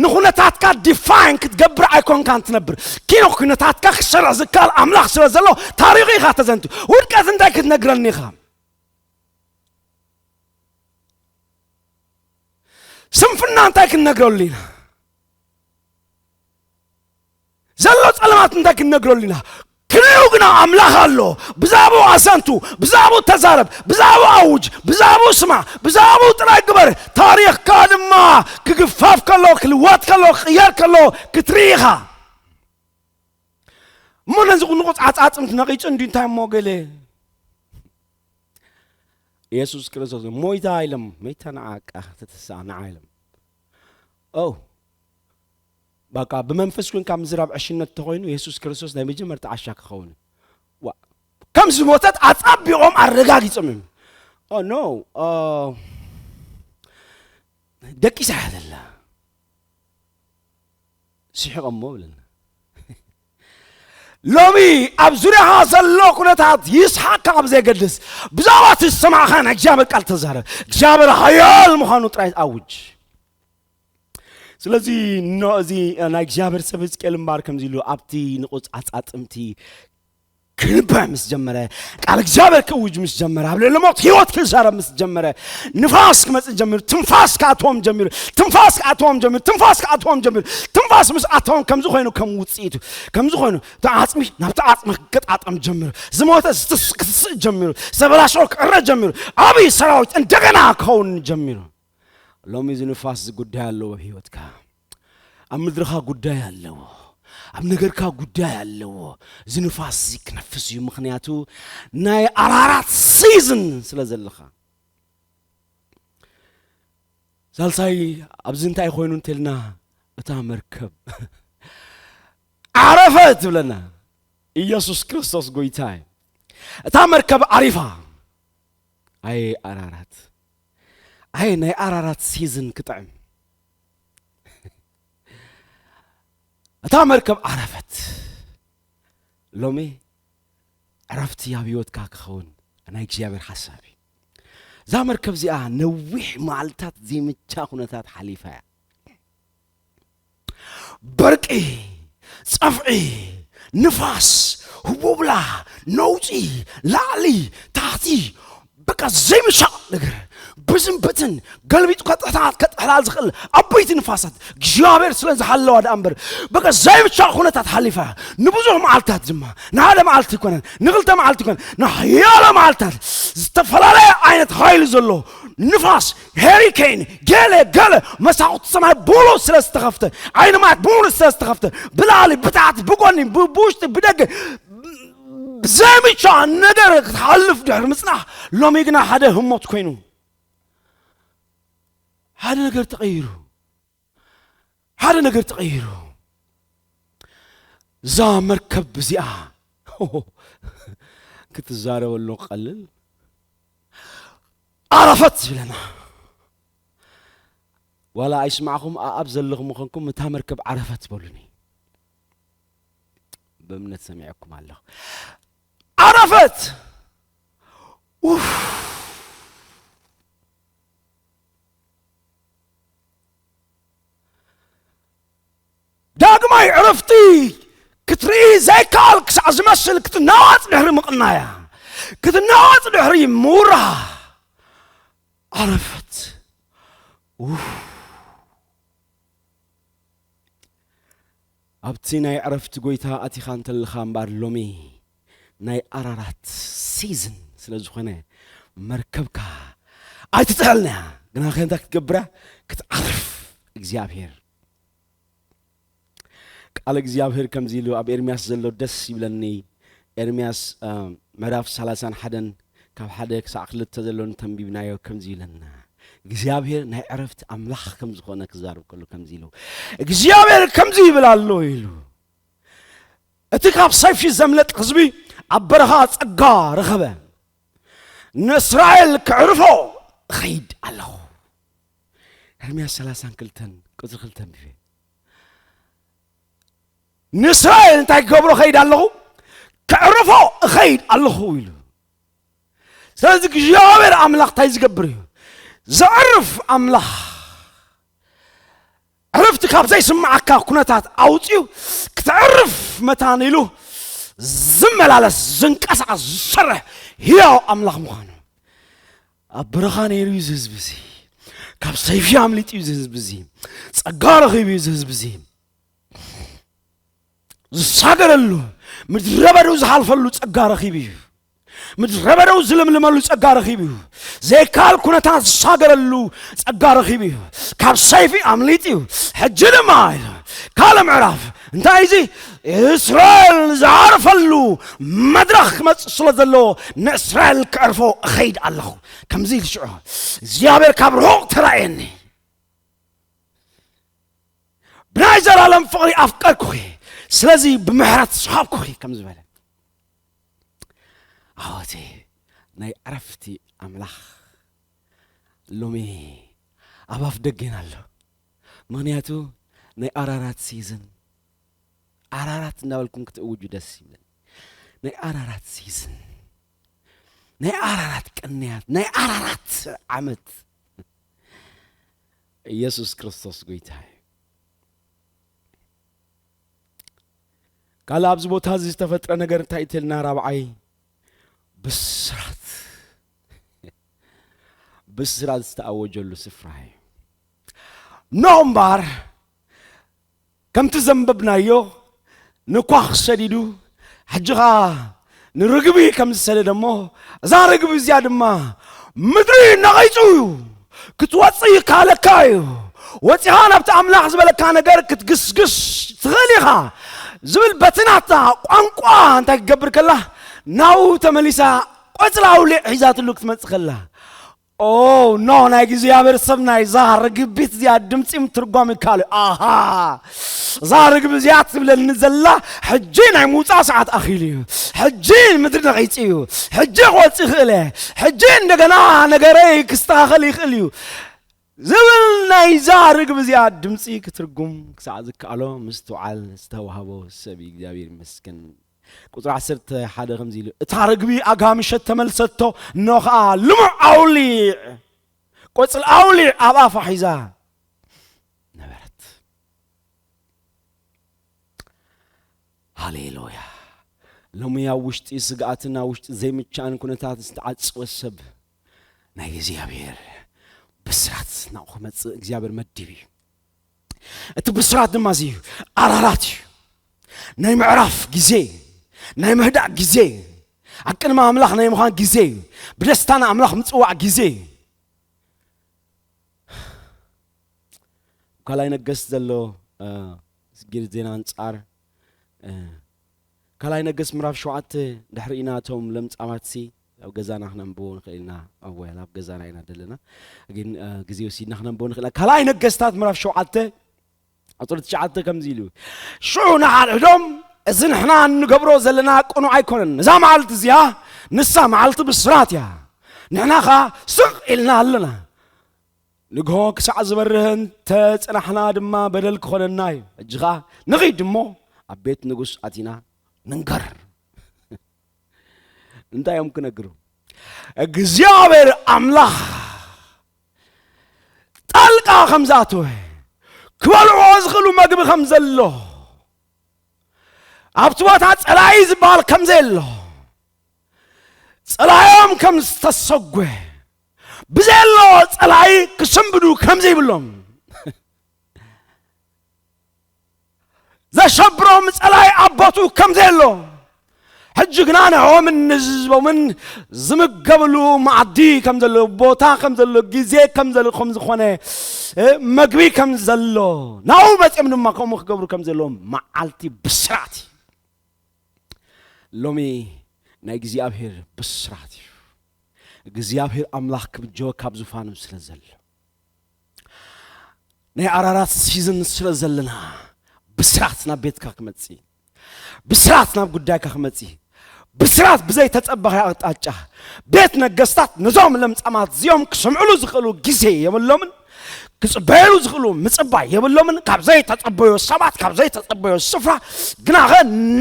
ንኹነታትካ ዲፋይን ክትገብር ኣይኮንካን ትነብር። ኪኖ ኩነታትካ ክሰርዕ ዝከኣል ኣምላኽ ስለ ዘሎ፣ ታሪኹ ኢኻ ተዘንቱ። ውድቀት እንታይ ክትነግረኒ ኢኻ? ስንፍና እንታይ ክንነግረሉ ኢና? ዘሎ ጸለማት እንታይ ክንነግረሉ ኢና? ክንኡ ግና ኣምላኽ ኣሎ። ብዛዕባኡ ኣሰንቱ፣ ብዛዕባኡ ተዛረብ፣ ብዛዕባኡ ኣውጅ፣ ብዛዕባኡ ስማዕ፣ ብዛዕባኡ ጥራይ ግበር። ታሪኽካ ድማ ክግፋፍ ከሎ፣ ክልወጥ ከሎ፣ ክቕየር ከሎ ክትርኢ ኢኻ። እሞ ነዚ ንቑጽ ዓጻጽምቲ ነቒጹ እንዲ እንታይ እሞ ገለ? የሱስ ክርስቶስ ሞይታ ኢሎም፣ መይታ ንዓ ቃ ተተስኣ ንዓ ኢሎም። ኦ፣ በቃ ብመንፈስ ኮንካ ምዝራብ ዕሽነት ተኾይኑ የሱስ ክርስቶስ ናይ መጀመርታ ዓሻ ክኸውን። ዋ፣ ከም ዝሞተት ኣጻቢቖም ኣረጋጊጾም እዮም። ኦ፣ ኖ፣ ኦ፣ ደቂሳ እያ ዘላ። ስሒቖሞ ብለና። ሎሚ ኣብ ዙርያኻ ዘሎ ኩነታት ይስሓቕካ ኣብ ዘየገድስ፣ ብዛዕባ እቲ ዝሰማዕኻ ናይ እግዚኣብሔር ቃል ተዛረብ። እግዚኣብሔር ሓያል ምዃኑ ጥራይ ኣውጅ። ስለዚ ኖ፣ እዚ ናይ እግዚኣብሔር ሰብ ሕዝቅኤል እምበኣር ከምዚ ኢሉ ኣብቲ ንቑጽ ዓጻጽምቲ ክንበ ምስ ጀመረ፣ ቃል እግዚኣብሔር ክእውጅ ምስ ጀመረ፣ ኣብ ልዕሊ ሞት ህይወት ክዛረብ ምስ ጀመረ፣ ንፋስ ክመጽእ ጀሚሩ፣ ትንፋስ ክኣትዎም ጀሚሩ፣ ትንፋስ ክኣትዎም ጀሚሩ፣ ትንፋስ ክኣትዎም ጀሚሩ። ትንፋስ ምስ ኣተዎም ከምዚ ኮይኑ ከም ውጽኢቱ፣ ከምዚ ኮይኑ እቲ ዓጽሚ ናብቲ ዓጽሚ ክገጣጠም ጀሚሩ፣ ዝሞተ ዝትስ-፣ ክትስእ ጀሚሩ፣ ዝተበላሸወ ክዕረ ጀሚሩ፣ ዓብዪ ሰራዊት እንደገና ክኸውን ጀሚሩ። ሎሚ እዚ ንፋስ እዚ ጉዳይ ኣለዎ ኣብ ህይወትካ። ኣብ ምድርኻ ጉዳይ ኣለዎ። ኣብ ነገርካ ጉዳይ ኣለዎ። እዚ ንፋስ እዚ ክነፍስ እዩ። ምኽንያቱ ናይ ኣራራት ሲዝን ስለ ዘለኻ። ሳልሳይ ኣብዚ እንታይ ኮይኑ እንተልና እታ መርከብ ዓረፈት ትብለና። ኢየሱስ ክርስቶስ ጎይታ እዩ። እታ መርከብ ዓሪፋ። ኣየ ኣራራት፣ ኣየ ናይ ኣራራት ሲዝን ክጥዕም። እታ መርከብ ዓረፈት። ሎሚ ዕረፍቲ ኣብ ህይወትካ ክኸውን ናይ እግዚኣብሔር ሓሳብ እዩ። እዛ መርከብ እዚኣ ነዊሕ መዓልታት ዘይምቻ ኩነታት ሓሊፋ እያ። በርቂ፣ ጸፍዒ፣ ንፋስ፣ ህቡብላ፣ ነውጺ፣ ላዕሊ፣ ታሕቲ፣ በቃ ዘይምሻቕ ነገር፣ ብዝን በትን ገልቢጡ ከጥሕታት ከጥሕላል ዝኽእል ዓበይቲ ንፋሳት እግዚኣብሔር ስለ ዝሃለዋ ደኣ እምበር፣ በቃ ዘይምሻቕ ኩነታት ሓሊፋ ንብዙሕ መዓልታት ድማ፣ ንሓደ መዓልቲ ይኮነን፣ ንኽልተ መዓልቲ ይኮነን፣ ንሓያሎ መዓልታት ዝተፈላለየ ዓይነት ሓይሊ ዘሎ ንፋስ፣ ሄሪኬን፣ ገለ ገለ መሳኹቲ ሰማይ ብሙሉ ስለ ዝተኸፍተ፣ ዓይኒ ማያት ብሙሉ ስለ ዝተኸፍተ፣ ብላዕሊ፣ ብታሕቲ፣ ብጎኒ፣ ብ-፣ ብውሽጢ፣ ብደገ፣ ብዘይምቻ ነገር ክትሓልፍ ድሕሪ ምጽናሕ፣ ሎሚ ግና ሓደ ህሞት ኮይኑ፣ ሓደ ነገር ተቐይሩ፣ ሓደ ነገር ተቐይሩ። እዛ መርከብ እዚኣ ክትዛረበሉ ቀልል፣ ዓረፈት ይብለና። ዋላ ኣይስማዕኹም፣ ኣኣብ ዘለኹም ምኾንኩም፣ እታ መርከብ ዓረፈት በሉኒ። ብእምነት ሰሚዐኩም ኣለኹ። ዓረፈት! ኡፍ! ዳግማይ ዕረፍቲ ክትርኢ ዘይከኣል ክሳዕ ዝመስል ክትናዋጽ ድሕሪ ምቕናያ፣ ክትናዋጽ ድሕሪ ምውራ፣ ዓረፈት። ኡፍ! ኣብቲ ናይ ዕረፍቲ ጎይታ ኣቲኻ እንተለኻ እምበኣር፣ ሎሚ ናይ ኣራራት ሲዝን ስለ ዝኾነ፣ መርከብካ ኣይትጥሕልና እያ። ግና ከ እንታይ ክትገብር እያ? ክትዓርፍ። እግዚኣብሔር፣ ቃል እግዚኣብሔር ከምዚ ኢሉ ኣብ ኤርምያስ ዘሎ ደስ ይብለኒ። ኤርምያስ፣ እ፣ ምዕራፍ ሰላሳን ሓደን ካብ ሓደ ክሳዕ ክልተ ዘሎ እንተንቢብናዮ ከምዚ ይብለና። እግዚኣብሔር ናይ ዕረፍቲ ኣምላኽ ከም ዝኾነ ክዛረብ ከሎ ከምዚ ኢሉ፣ እግዚኣብሔር ከምዚ ይብል ኣሎ ኢሉ፣ "እቲ ካብ ሰይፊ ዘምለጥ ህዝቢ ኣብ በረኻ ጸጋ ረኸበ። ንእስራኤል ከዕርፎ እኸይድ ኣለኹ።" ኤርምያስ ሰላሳን ክልተን ቁጽሪ ክልተ ኣንቢበ። ንእስራኤል እንታይ ክገብሮ እኸይድ ኣለኹ? ከዕርፎ እኸይድ ኣለኹ ኢሉ። ስለዚ እግዚኣብሔር ኣምላኽ እንታይ ዝገብር እዩ? ዘዕርፍ ኣምላኽ። ዕርፍቲ ካብ ዘይስምዓካ ኩነታት ኣውፅዩ ክትዕርፍ መታን ኢሉ ዝመላለስ፣ ዝንቀሳቐስ፣ ዝሰርሕ ህያው ኣምላኽ ምዃኑ። ኣብ በረኻ ነይሩ እዩ እዚ ህዝቢ እዚ። ካብ ሰይፊ ኣምሊጡ እዩ እዚ ህዝቢ እዚ። ጸጋ ረኺቡ እዩ እዚ ህዝቢ እዚ። ዝሳገረሉ፣ ምድረ በዳኡ ዝሓልፈሉ ጸጋ ረኺቡ እዩ። ምድረ በዳኡ ዝልምልመሉ ጸጋ ረኺቡ እዩ። ዘይከኣል ኩነታት ዝሳገረሉ ጸጋ ረኺቡ እዩ። ካብ ሰይፊ ኣምሊጡ እዩ። ሕጂ ድማ ኢሉ ካልእ ምዕራፍ እንታይ እዚ? እስራኤል ዝዓርፈሉ መድረኽ ክመጽእ ስለ ዘለዎ ንእስራኤል ክዕርፎ እኸይድ ኣለኹ። ከምዚ ኢሉ ሽዑ እግዚኣብሔር ካብ ርሑቕ ተራእየኒ። ብናይ ዘላለም ፍቕሪ ኣፍቀርኩኺ፣ ስለዚ ብምሕረት ሰሓብኩኺ ከም ዝበለ። ኣወቲ ናይ ዕረፍቲ ኣምላኽ ሎሚ ኣብ ኣፍ ደገና ኣሎ። ምኽንያቱ ናይ ኣራራት ሲዝን፣ ኣራራት እናበልኩም ክትእውጁ ደስ ይብለኒ። ናይ ኣራራት ሲዝን፣ ናይ ኣራራት ቅንያት፣ ናይ ኣራራት ዓመት። ኢየሱስ ክርስቶስ ጎይታ እዩ። ካልእ ኣብዚ ቦታ እዚ ዝተፈጥረ ነገር እንታይ ትልና? ራብዓይ ብስራት፣ ብስራት ዝተኣወጀሉ ስፍራ እዩ። ኖ እምበኣር ከምቲ ዘንበብናዮ ንኳኽ ሰዲዱ፣ ሕጂ ኸኣ ንርግቢ ከም ዝሰደደ እሞ፣ እዛ ርግቢ እዚኣ ድማ ምድሪ ነቒጹ እዩ። ክትወጽእ ይከኣለካ እዩ። ወጺኻ ናብቲ ኣምላኽ ዝበለካ ነገር ክትግስግስ ትኽእል ኢኻ ዝብል በቲ ናታ ቋንቋ እንታይ ክገብር ከላ፣ ናብኡ ተመሊሳ ቆጽሊ ኣውሊዕ ሒዛትሉ ክትመጽእ ከላ፣ ኦ ኖ፣ ናይ እግዚኣብሔር ሰብ ናይ እዛ ርግቢት እዚኣ ድምፂ ምትርጓም ይከኣል እዩ። ኣሃ፣ እዛ ርግቢ እዚኣ ትብለኒ ዘላ ሕጂ ናይ ምውፃእ ሰዓት ኣኺሉ እዩ። ሕጂ ምድሪ ነቒፁ እዩ። ሕጂ ክወፅእ ይኽእል እየ። ሕጂ እንደገና ነገረይ ክስተኻኸል ይኽእል እዩ ዝብል ናይዛ ርግቢ እዚኣ ድምፂ ክትርጉም ክሳዕ ዝከኣሎ ምስትውዓል ዝተዋህቦ ሰብ እዩ። እግዚኣብሔር ይመስገን። ቁፅሪ ዓሰርተ ሓደ ከምዚ ኢሉ፣ እታ ርግቢ ኣጋምሸት ተመልሰቶ፣ እነሆ ኸዓ ልሙዕ ኣውሊዕ፣ ቆፅሊ ኣውሊዕ ኣብ ኣፋ ሒዛ ነበረት። ሃሌሉያ። ሎሚ ኣብ ውሽጢ ስግኣትን ኣብ ውሽጢ ዘይምቻእን ኩነታት ዝተዓጽወ ሰብ ናይ እግዚኣብሔር ብስራት ናብኡ ክመጽእ እግዚኣብሔር መዲቡ እዩ። እቲ ብስራት ድማ እዚ እዩ። ኣራራት እዩ። ናይ ምዕራፍ ግዜ፣ ናይ ምህዳእ ግዜ፣ ኣብ ቅድሚ ኣምላኽ ናይ ምዃን ግዜ እዩ። ብደስታ ንኣምላኽ ምጽዋዕ ግዜ እዩ። ካልኣይ ነገስት ዘሎ፣ እ፣ ጊር ዜና ኣንጻር፣ እ፣ ካልኣይ ነገስት ምዕራፍ ሸውዓተ ድሕሪ ኢና እቶም ለምጻማትሲ ኣብ ገዛና ክነንብቦ ንኽእል ኢና። ኣብ ወያላ ኣብ ገዛና ኢና ዘለና። ግን፣ እ፣ ግዜ ወሲድና ክነንብቦ ንኽእል ኢና። ካልኣይ ነገስታት ምዕራፍ ሸውዓተ ቁጽሪ ትሽዓተ ከምዚ ኢሉ፣ ሽዑ ንሓድሕዶም፣ "እዚ ንሕና እንገብሮ ዘለና ቅኑዕ ኣይኮነን። እዛ መዓልቲ እዚኣ ንሳ መዓልቲ ብስራት እያ። ንሕና ኸኣ ስቕ ኢልና ኣለና። ንግሆ ክሳዕ ዝበርህ እንተ ጽናሕና ድማ በደል ክኾነና እዩ። ሕጂ ኸኣ ንኺድ እሞ ኣብ ቤት ንጉስ ኣቲና ንንገር።" እንታይ እዮም ክነግሩ? እግዚኣብሔር ኣምላኽ ጣልቃ ከም ዝኣተወ፣ ክበልዕዎ ዝኽእሉ መግቢ ከም ዘሎ፣ ኣብቲ ቦታ ጸላኢ ዝበሃል ከም ዘየሎ፣ ጸላኢኦም ከም ዝተሰጎ፣ ብዘየሎ ጸላኢ ክስንብዱ ከም ዘይብሎም፣ ዘሸብሮም ጸላኢ ኣብ ቦትኡ ከም ዘየሎ፣ ሕጂ ግና ንዕኦምን ንህዝቦምን ዝምገብሉ መኣዲ ከም ዘሎ፣ ቦታ ከም ዘሎ፣ ግዜ ከም ዘሎ፣ ከም ዝኾነ፣ እ፣ መግቢ ከም ዘሎ፣ ናብኡ መጺኦም ድማ ከምኡ ክገብሩ ከም ዘለዎም መዓልቲ ብስራት እዩ። ሎሚ ናይ እግዚኣብሔር ብስራት እዩ። እግዚኣብሔር ኣምላኽ ክብጀወ ካብ ዙፋኑ ስለ ዘሎ፣ ናይ ኣራራት ሲዝን ስለ ዘለና፣ ብስራት ናብ ቤትካ ክመጽእ፣ ብስራት ናብ ጉዳይካ ክመጽእ፣ ብስራት ብዘይተጸበኻዮ ኣቕጣጫ። ቤት ነገስታት ነዞም ለምጻማት እዚኦም ክሰምዕሉ ዝኽእሉ ግዜ የብሎምን፣ ክጽበየሉ ዝኽእሉ ምጽባይ የብሎምን። ካብ ዘይተጸበዮ ሰባት፣ ካብ ዘይተጸበዮ ስፍራ፣ ግናኸ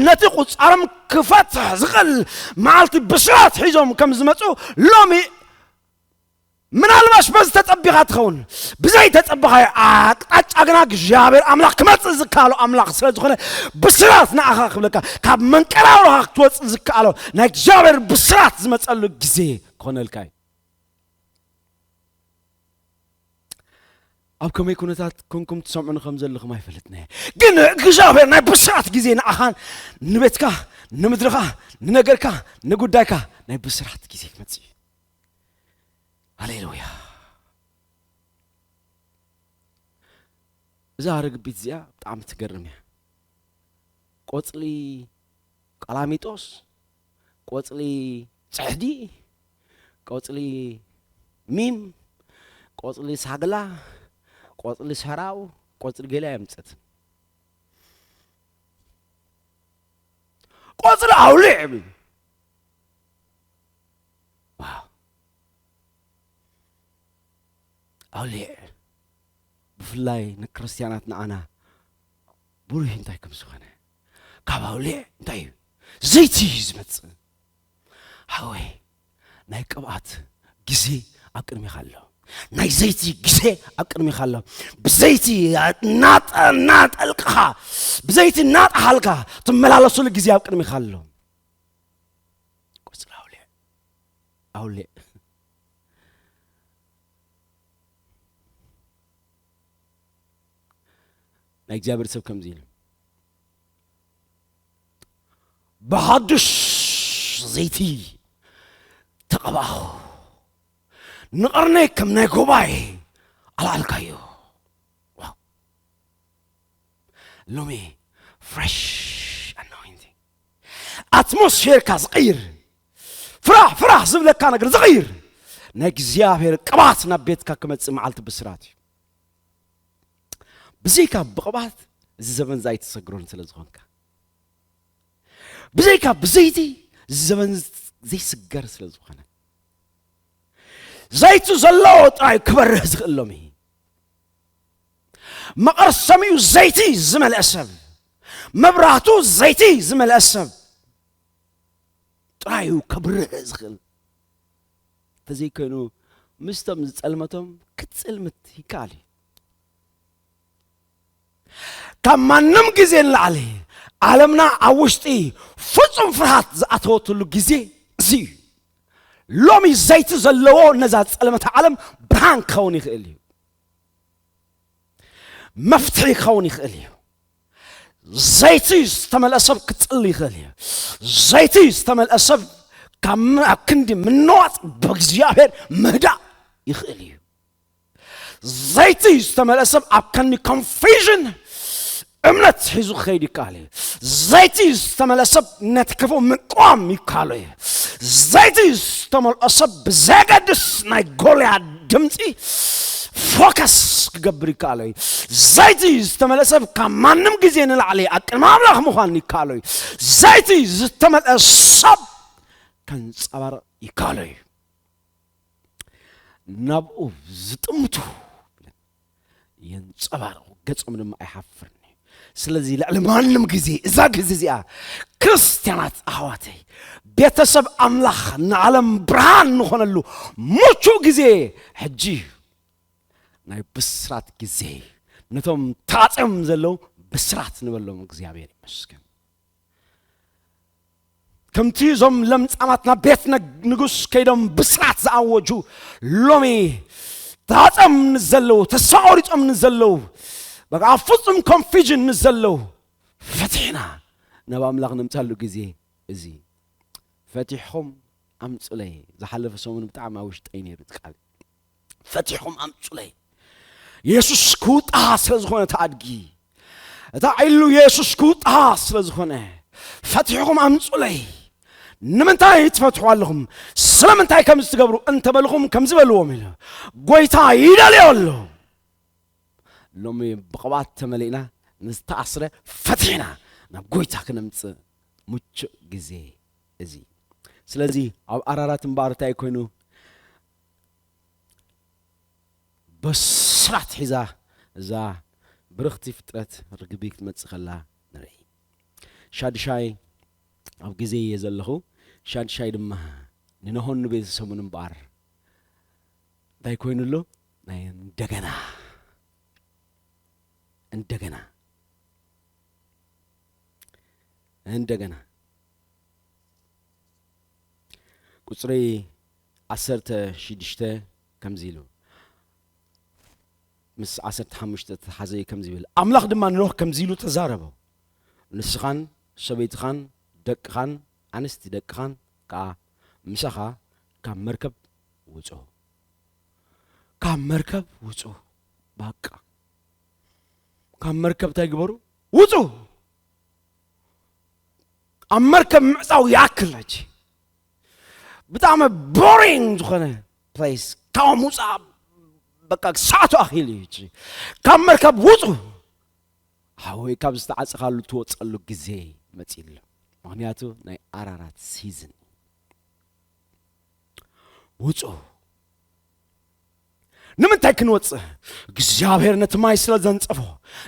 ነቲ ቁጻሮም ክፈትሕ ዝኽእል መዓልቲ ብስራት ሒዞም ከም ዝመጹ ሎሚ ምናልባሽ በዚ ተጸቢኻ ትኸውን። ብዘይተጸበኻዮ ኣቕጣጫ ግና እግዚኣብሔር ኣምላኽ ክመጽእ ዝከኣሎ ኣምላኽ ስለ ዝኾነ፣ ብስራት ንኣኻ ክብለካ፣ ካብ መንቀራውሮኻ ክትወጽእ ዝከኣሎ ናይ እግዚኣብሔር ብስራት ዝመጸሉ ግዜ ክኾነልካ እዩ። ኣብ ከመይ ኩነታት ኮንኩም ትሰምዑኒ ከም ዘለኹም ኣይፈልጥን እየ። ግን እግዚኣብሔር ናይ ብስራት ግዜ ንዓኻን ንቤትካ፣ ንምድርኻ፣ ንነገርካ፣ ንጉዳይካ ናይ ብስራት ግዜ ክመጽእ እዩ። ሃሌሉያ። እዛ ርግቢት እዚኣ ብጣዕሚ ትገርም እያ። ቆጽሊ ቀላሚጦስ፣ ቆጽሊ ጽሕዲ፣ ቆጽሊ ሚም፣ ቆጽሊ ሳግላ፣ ቆጽሊ ሰራው፣ ቆጽሊ ገለ የምጽት። ቆጽሊ ኣውሊዕ ይብል። ዋው። ኣውሊዕ ብፍላይ ንክርስትያናት ንዓና ብሩህ እንታይ ከም ዝኾነ፣ ካብ ኣውሊዕ እንታይ እዩ? ዘይቲ እዩ ዝመጽእ። ሓወይ፣ ናይ ቅብኣት ግዜ ኣብ ቅድሚኻ ኣሎ። ናይ ዘይቲ ግዜ ኣብ ቅድሚኻ ኣሎ። ብዘይቲ እናጠ-፣ እናጠልቅኻ፣ ብዘይቲ እናጠሓልካ ትመላለሱሉ ግዜ ኣብ ቅድሚኻ ኣሎ። ቆጽሊ ኣውሊዕ፣ ኣውሊዕ። ናይ እግዚኣብሔር ሰብ ከምዚ ኢሉ፣ "ብሓድሽ ዘይቲ ተቐባኹ፣ ንቐርነይ ከም ናይ ጉባኤ ኣልዓልካዮ።" ዋው። ሎሚ ፍሬሽ ኣናይንቲንግ፣ ኣትሞስፌርካ ዝቕይር፣ ፍራሕ ፍራሕ ዝብለካ ነገር ዝቕይር ናይ እግዚኣብሔር ቅባት ናብ ቤትካ ክመጽእ መዓልቲ ብስራት እዩ። ብዘይካ ብቕባት እዚ ዘበን እዚ ኣይትሰግሮን ስለ ዝኾንካ፣ ብዘይካ ብዘይቲ እዚ ዘበን ዘይስገር ስለ ዝኾነ፣ ዘይቲ ዘለዎ ጥራይ ክበርህ ዝኽእል ሎሚ። መቐርሰሚኡ ዘይቲ ዝመልአ ሰብ፣ መብራህቱ ዘይቲ ዝመልአ ሰብ ጥራይ እዩ ከብርህ ዝኽእል። እንተዘይኮይኑ፣ ምስቶም ዝጸልመቶም ክትጽልምት ይከኣል እዩ። ካብ ማንም ግዜ ንላዕሊ ዓለምና ኣብ ውሽጢ ፍጹም ፍርሃት ዝኣተወትሉ ግዜ እዚ እዩ። ሎሚ ዘይቲ ዘለዎ ነዛ ጸልመታ ዓለም ብርሃን ክኸውን ይኽእል እዩ። መፍትሒ ክኸውን ይኽእል እዩ። ዘይቲ ዝተመልአ ሰብ ክጽሊ ይኽእል እዩ። ዘይቲ ዝተመልአ ሰብ ካብ ም-፣ ኣብ ክንዲ ምንዋጽ ብእግዚኣብሔር ምህዳእ ይኽእል እዩ። ዘይቲ ዝተመልአ ሰብ ኣብ ከኒ ኮንፊዥን እምነት ሒዙ ክኸይድ ይከኣል እዩ። ዘይቲ ዝተመልአ ሰብ ነቲ ክፉእ ምቅዋም ይከኣሎ እዩ። ዘይቲ ዝተመልኦ ሰብ ብዘገድስ ናይ ጎልያድ ድምፂ ፎከስ ክገብር ይከኣሎ እዩ። ዘይቲ ዝተመልአ ሰብ ካብ ማንም ግዜ ንላዕሊ ኣብ ቅድሚ ኣምላኽ ምዃን ይከኣሎ እዩ። ዘይቲ ዝተመልአ ሰብ ከንጸባርቕ ይከኣሎ እዩ። ናብኡ ዝጥምቱ የንጸባርቑ፣ ገጾም ድማ ኣይሓፍርን እዩ። ስለዚ ልዕሊ ማንም ግዜ፣ እዛ ግዜ እዚኣ ክርስትያናት ኣሕዋተይ፣ ቤተሰብ ኣምላኽ ንዓለም ብርሃን ንኾነሉ ምቹእ ግዜ ሕጂ እዩ። ናይ ብስራት ግዜ እዩ። ነቶም ተዓጽዮም ዘለዉ ብስራት ንበሎም። እግዚኣብሔር ይመስገን። ከምቲ እዞም ለምጻማት ናብ ቤት ነግ-፣ ንጉስ ከይዶም ብስራት ዝኣወጁ፣ ሎሚ ተዓጽዮም ንዘለዉ፣ ተስፋ ቆሪጾም ንዘለዉ፣ በቃ ኣብ ፍጹም ኮንፊዥን ንዘለዉ፣ ፈቲሕና ናብ ኣምላኽ ነምጻሉ ግዜ እዚ። ፈቲሕኹም ኣምጹለይ። ዝሓለፈ ሰሙን ብጣዕሚ ኣብ ውሽጠይ ነይሩ እቲ ቃል። ፈቲሕኹም ኣምጹለይ። የሱስ ክውጣ ስለ ዝኾነ እቲ ኣድጊ፣ እታ ዒሉ የሱስ ክውጣ ስለ ዝኾነ፣ ፈቲሕኹም ኣምጹለይ። ንምንታይ ትፈትሑ ኣለኹም? ስለምንታይ ከምዚ ትገብሩ? እንተበልኹም ከምዚ በልዎም ኢሉ። ጎይታ ይደልዮ ኣሎ። ሎሚ ብቕብኣት ተመሊእና፣ ንዝተኣስረ ፈቲሕና ናብ ጎይታ ክነምጽእ ምቹእ ግዜ እዚ። ስለዚ ኣብ ኣራራት እምበኣር እንታይ ኮይኑ በስራት ሒዛ እዛ ብርኽቲ ፍጥረት ርግቢ ክትመጽእ ከላ ንርኢ። ሻድሻይ ኣብ ግዜ እየ ዘለኹ። ሻድሻይ ድማ ንነሆን ንቤተሰቡን እምበኣር እንታይ ኮይኑ ኣሎ? ናይ እንደገና፣ እንደገና፣ እንደገና። ቁጽሪ ዓሰርተ ሽዱሽተ ከምዚ ኢሉ፣ ምስ ዓሰርተ ሓሙሽተ ተተሓዘ እዩ ከምዚ ይብል። ኣምላኽ ድማ ንኖህ ከምዚ ኢሉ ተዛረቦ፣ ንስኻን ሰበይትኻን ደቅኻን ኣንስቲ ደቅኻን ከኣ ምሳኻ ካብ መርከብ ውጹ። ካብ መርከብ ውጹ። ባቃ። ካብ መርከብ እንታይ ግበሩ? ውጹ። ኣብ መርከብ ምዕጻው ይኣክል። ሕጂ ብጣዕሚ ቦሪንግ ዝኾነ ፕሌስ ካብ ውጻእ በቃ ሰዓቱ ኣኺሉ እዩ። ሕጂ ካብ መርከብ ውጹ። ሓወይ ካብ ዝተዓጸኻሉ ትወጸሉ ግዜ መጺሉ። ምኽንያቱ ናይ ኣራራት ሲዝን። ውጹ። ንምንታይ ክንወጽእ? እግዚኣብሔር ነቲ ማይ ስለ ዘንጸፎ፣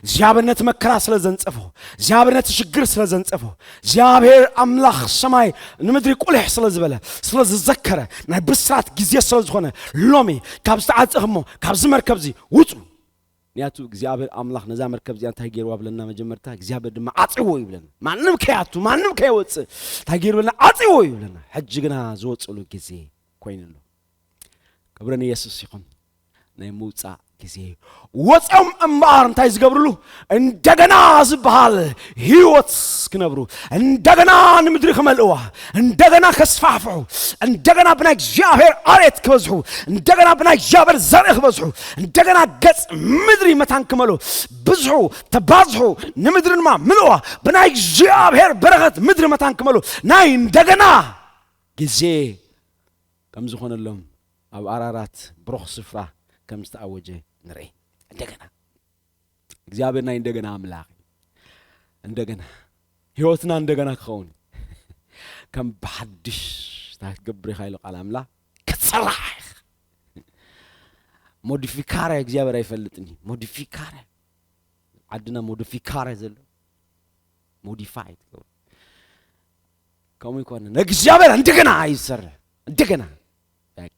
እግዚኣብሔር ነቲ መከራ ስለ ዘንጸፎ፣ እግዚኣብሔር ነቲ ሽግር ስለ ዘንጸፎ፣ እግዚኣብሔር ኣምላኽ ሰማይ ንምድሪ ቁሊሕ ስለ ዝበለ፣ ስለ ዝዘከረ፣ ናይ ብስራት ግዜ ስለ ዝኾነ፣ ሎሚ ካብ ዝተዓጸኽሞ ካብዚ መርከብዚ ውጹ። ምክንያቱ እግዚኣብሔር ኣምላኽ ነዛ መርከብ እዚኣ እንታይ ገይርዋ ብለና? መጀመርታ እግዚኣብሔር ድማ ዓጽዎ ይብለና። ማንም ከይኣቱ፣ ማንም ከይወጽእ እንታይ ገይሩ ብለና? ዓጽዎ ይብለና። ሕጂ ግና ዝወጽእሉ ግዜ ኮይኑ ኣሎ። ክብሪ ንየሱስ ይኹን። ናይ ምውጻእ ግዜ እዩ። ወጺኦም እምበኣር እንታይ ዝገብርሉ? እንደገና ዝበሃል ህይወት ክነብሩ፣ እንደገና ንምድሪ ክመልእዋ፣ እንደገና ከስፋሕፍሑ፣ እንደገና ብናይ እግዚኣብሔር ኣሬት ክበዝሑ፣ እንደገና ብናይ እግዚኣብሔር ዘርኢ ክበዝሑ፣ እንደገና ገጽ ምድሪ መታን ክመሉ፣ ብዝሑ፣ ተባዝሑ፣ ንምድሪ ድማ ምልእዋ፣ ብናይ እግዚኣብሔር በረኸት ምድሪ መታን ክመሉ ናይ እንደገና ግዜ ከም ዝኾነሎም ኣብ ኣራራት ብሩኽ ስፍራ ከም ዝተኣወጀ ንርኢ። እንደገና እግዚኣብሔር ናይ እንደገና ኣምላኽ እዩ። እንደገና ህይወትና እንደገና ክኸውን እዩ። ከም ብሓድሽ እንታይ ክትገብር ኢኻ ኢሉ ቃል ኣምላኽ ክትሰራሕ ኢኻ። ሞዲፊካረ እግዚኣብሔር ኣይፈልጥን እዩ። ሞዲፊካረ ዓድና ሞዲፊካረ ዘሎ ሞዲፋይ ትገብሩ ከምኡ ይኮነ እግዚኣብሔር እንደገና ኣይሰርሕ እንደገና በቃ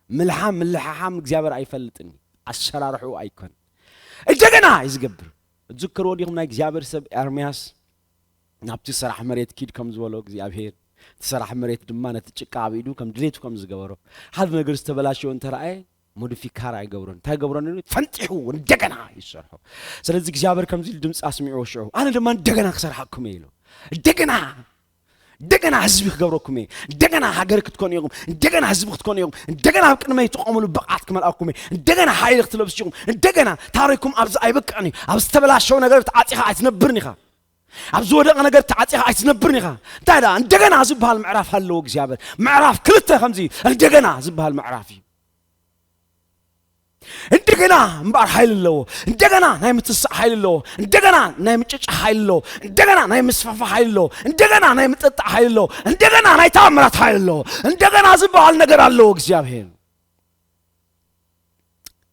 ምልሓም ምልሓሓም እግዚኣብሔር ኣይፈልጥን እዩ። ኣሰራርሑ ኣይኮን እንደገና እዩ ዝገብር። ትዝክርዎ ዲኹም ናይ እግዚኣብሔር ሰብ ኤርምያስ ናብቲ ሰራሕ መሬት ኪድ ከም ዝበሎ እግዚኣብሔር እቲ ሰራሕ መሬት ድማ ነቲ ጭቃ ኣብ ኢዱ ከም ድሌቱ ከም ዝገበሮ ሓደ ነገር ዝተበላሸወ እንተረኣየ ሞዲፊካር ኣይገብሮን እንታይ ገብሮን ፈንጢሑ እንደገና ይሰርሖ። ስለዚ እግዚኣብሔር ከምዚ ኢሉ ድምፂ ኣስሚዕዎ ሽዑ ኣነ ድማ እንደገና ክሰርሓኩም እየ ኢሉ እንደገና እንደገና ህዝቢ ክገብረኩም እየ። እንደገና ሃገር ክትኮኑ ኢኹም። እንደገና ህዝቢ ክትኮኑ ኢኹም። እንደገና ኣብ ቅድመይ ትቆምሉ ብቕዓት ክመልኣኩም እየ። እንደገና ሓይሊ ክትለብሱ ኢኹም። እንደገና ታሪኩም ኣብዚ ኣይበቅዕን እዩ። ኣብ ዝተበላሸወ ነገር ተዓፂኻ ኣይትነብርን ኢኻ። ኣብ ዝወደቐ ነገር ተዓፂኻ ኣይትነብርን ኢኻ። እንታይ ደኣ እንደገና ዝበሃል ምዕራፍ ኣለዎ እግዚኣብሔር። ምዕራፍ ክልተ ከምዚ እንደገና ዝበሃል ምዕራፍ እዩ። እንደገና እምበኣር ሓይሊ ኣለዎ። እንደገና ናይ ምትሳእ ሓይሊ ኣለዎ። እንደገና ናይ ምጭጫ ሓይሊ ኣለዎ። እንደገና ናይ ምስፋፋ ሓይሊ ኣለዎ። እንደገና ናይ ምጥጣዕ ሓይሊ ኣለዎ። እንደገና ናይ ተኣምራት ሓይሊ ኣለዎ። እንደገና ዝበሃል ነገር ኣለዎ እግዚኣብሔር።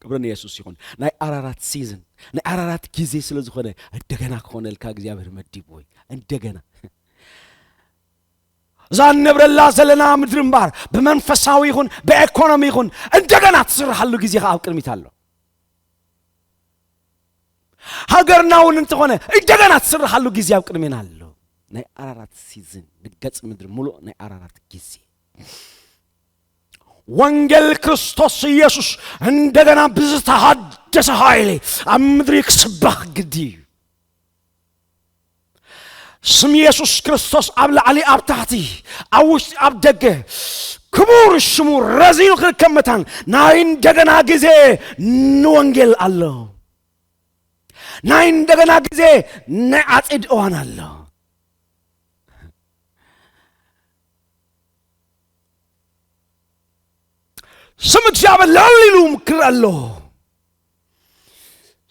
ክብሪ ንየሱስ ይኹን። ናይ ኣራራት ሲዝን ናይ ኣራራት ግዜ ስለ ዝኾነ እንደገና ክኾነልካ እግዚኣብሔር መዲቡ ወይ እንደገና እዛ እንነብረላ ዘለና ምድሪ እምበኣር ብመንፈሳዊ ይኹን ብኤኮኖሚ ይኹን እንደገና ትስርሓሉ ግዜ ከዓ ኣብ ቅድሚት ኣሎ። ሃገርና እውን እንተኾነ እንደገና ትስርሓሉ ግዜ ኣብ ቅድሜና ኣሎ። ናይ ኣራራት ሲዝን ንገጽ ምድሪ ሙሉእ ናይ ኣራራት ግዜ ወንጌል ክርስቶስ ኢየሱስ እንደገና ብዝተሃደሰ ሓይሊ ኣብ ምድሪ ክስበኽ ግዲ እዩ። ስም ኢየሱስ ክርስቶስ ኣብ ላዕሊ ኣብ ታሕቲ ኣብ ውሽጢ ኣብ ደገ ክቡር ሽሙ ረዚኑ ክርከብ መታን ናይ እንደገና ግዜ ንወንጌል ኣሎ። ናይ እንደገና ግዜ ናይ ዓጺድ እዋን ኣሎ። ስም እግዚኣብሔር ልዕል ኢሉ ክረአ ኣሎ።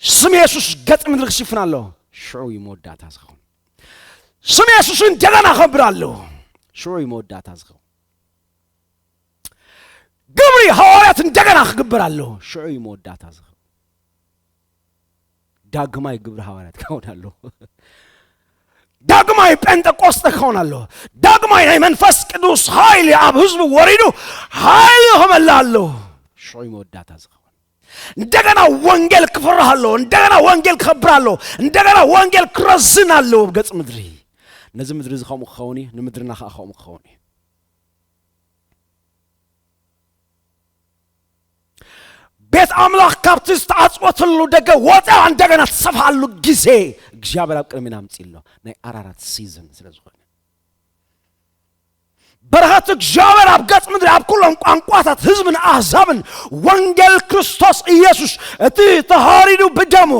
ስም የሱስ ገጽ ምድሪ ክሽፍን ኣሎ። ሽዑ እዩ መወዳእታ ዝኸውን። ስም የሱስ እንደገና ክኸብር ኣሎ። ሽዑ እዩ መወዳእታ ዝኸውን። ግብሪ ሃዋርያት እንደገና ክግበር ኣሎ። ሽዑ እዩ መወዳእታ ዝኸውን። ዳግማይ ግብሪ ሃዋርያት ክኸውን ኣሎ። ዳግማይ ጴንጠቆስጠ ክኸውን ኣሎ። ዳግማይ ናይ መንፈስ ቅዱስ ሓይሊ ኣብ ህዝቡ ወሪዱ ሓይሊ ክመልእ ኣሎ። ሽዑ መወዳእታ ዝኸውን እንደገና ወንጌል ክፍርህ ኣሎ። እንደገና ወንጌል ክኸብር ኣሎ። እንደገና ወንጌል ክረዝን ኣሎ ኣብ ገጽ ምድሪ። ነዚ ምድሪ እዚ ከምኡ ክኸውን እዩ። ንምድርና ከዓ ከምኡ ክኸውን እዩ። ቤት ኣምላኽ ካብቲ ዝተዓጽወትሉ ደገ ወፃ እንደገና ትሰፍሓሉ ግዜ እግዚኣብሔር ኣብ ቅድሚና ኣምፅእ ኣሎ። ናይ ኣራራት ሲዝን ስለ ዝኾነ በረኸት እግዚኣብሔር ኣብ ገጽ ምድሪ ኣብ ኩሎም ቋንቋታት ህዝብን ኣህዛብን ወንጌል ክርስቶስ ኢየሱስ እቲ ተሃሪዱ ብደሙ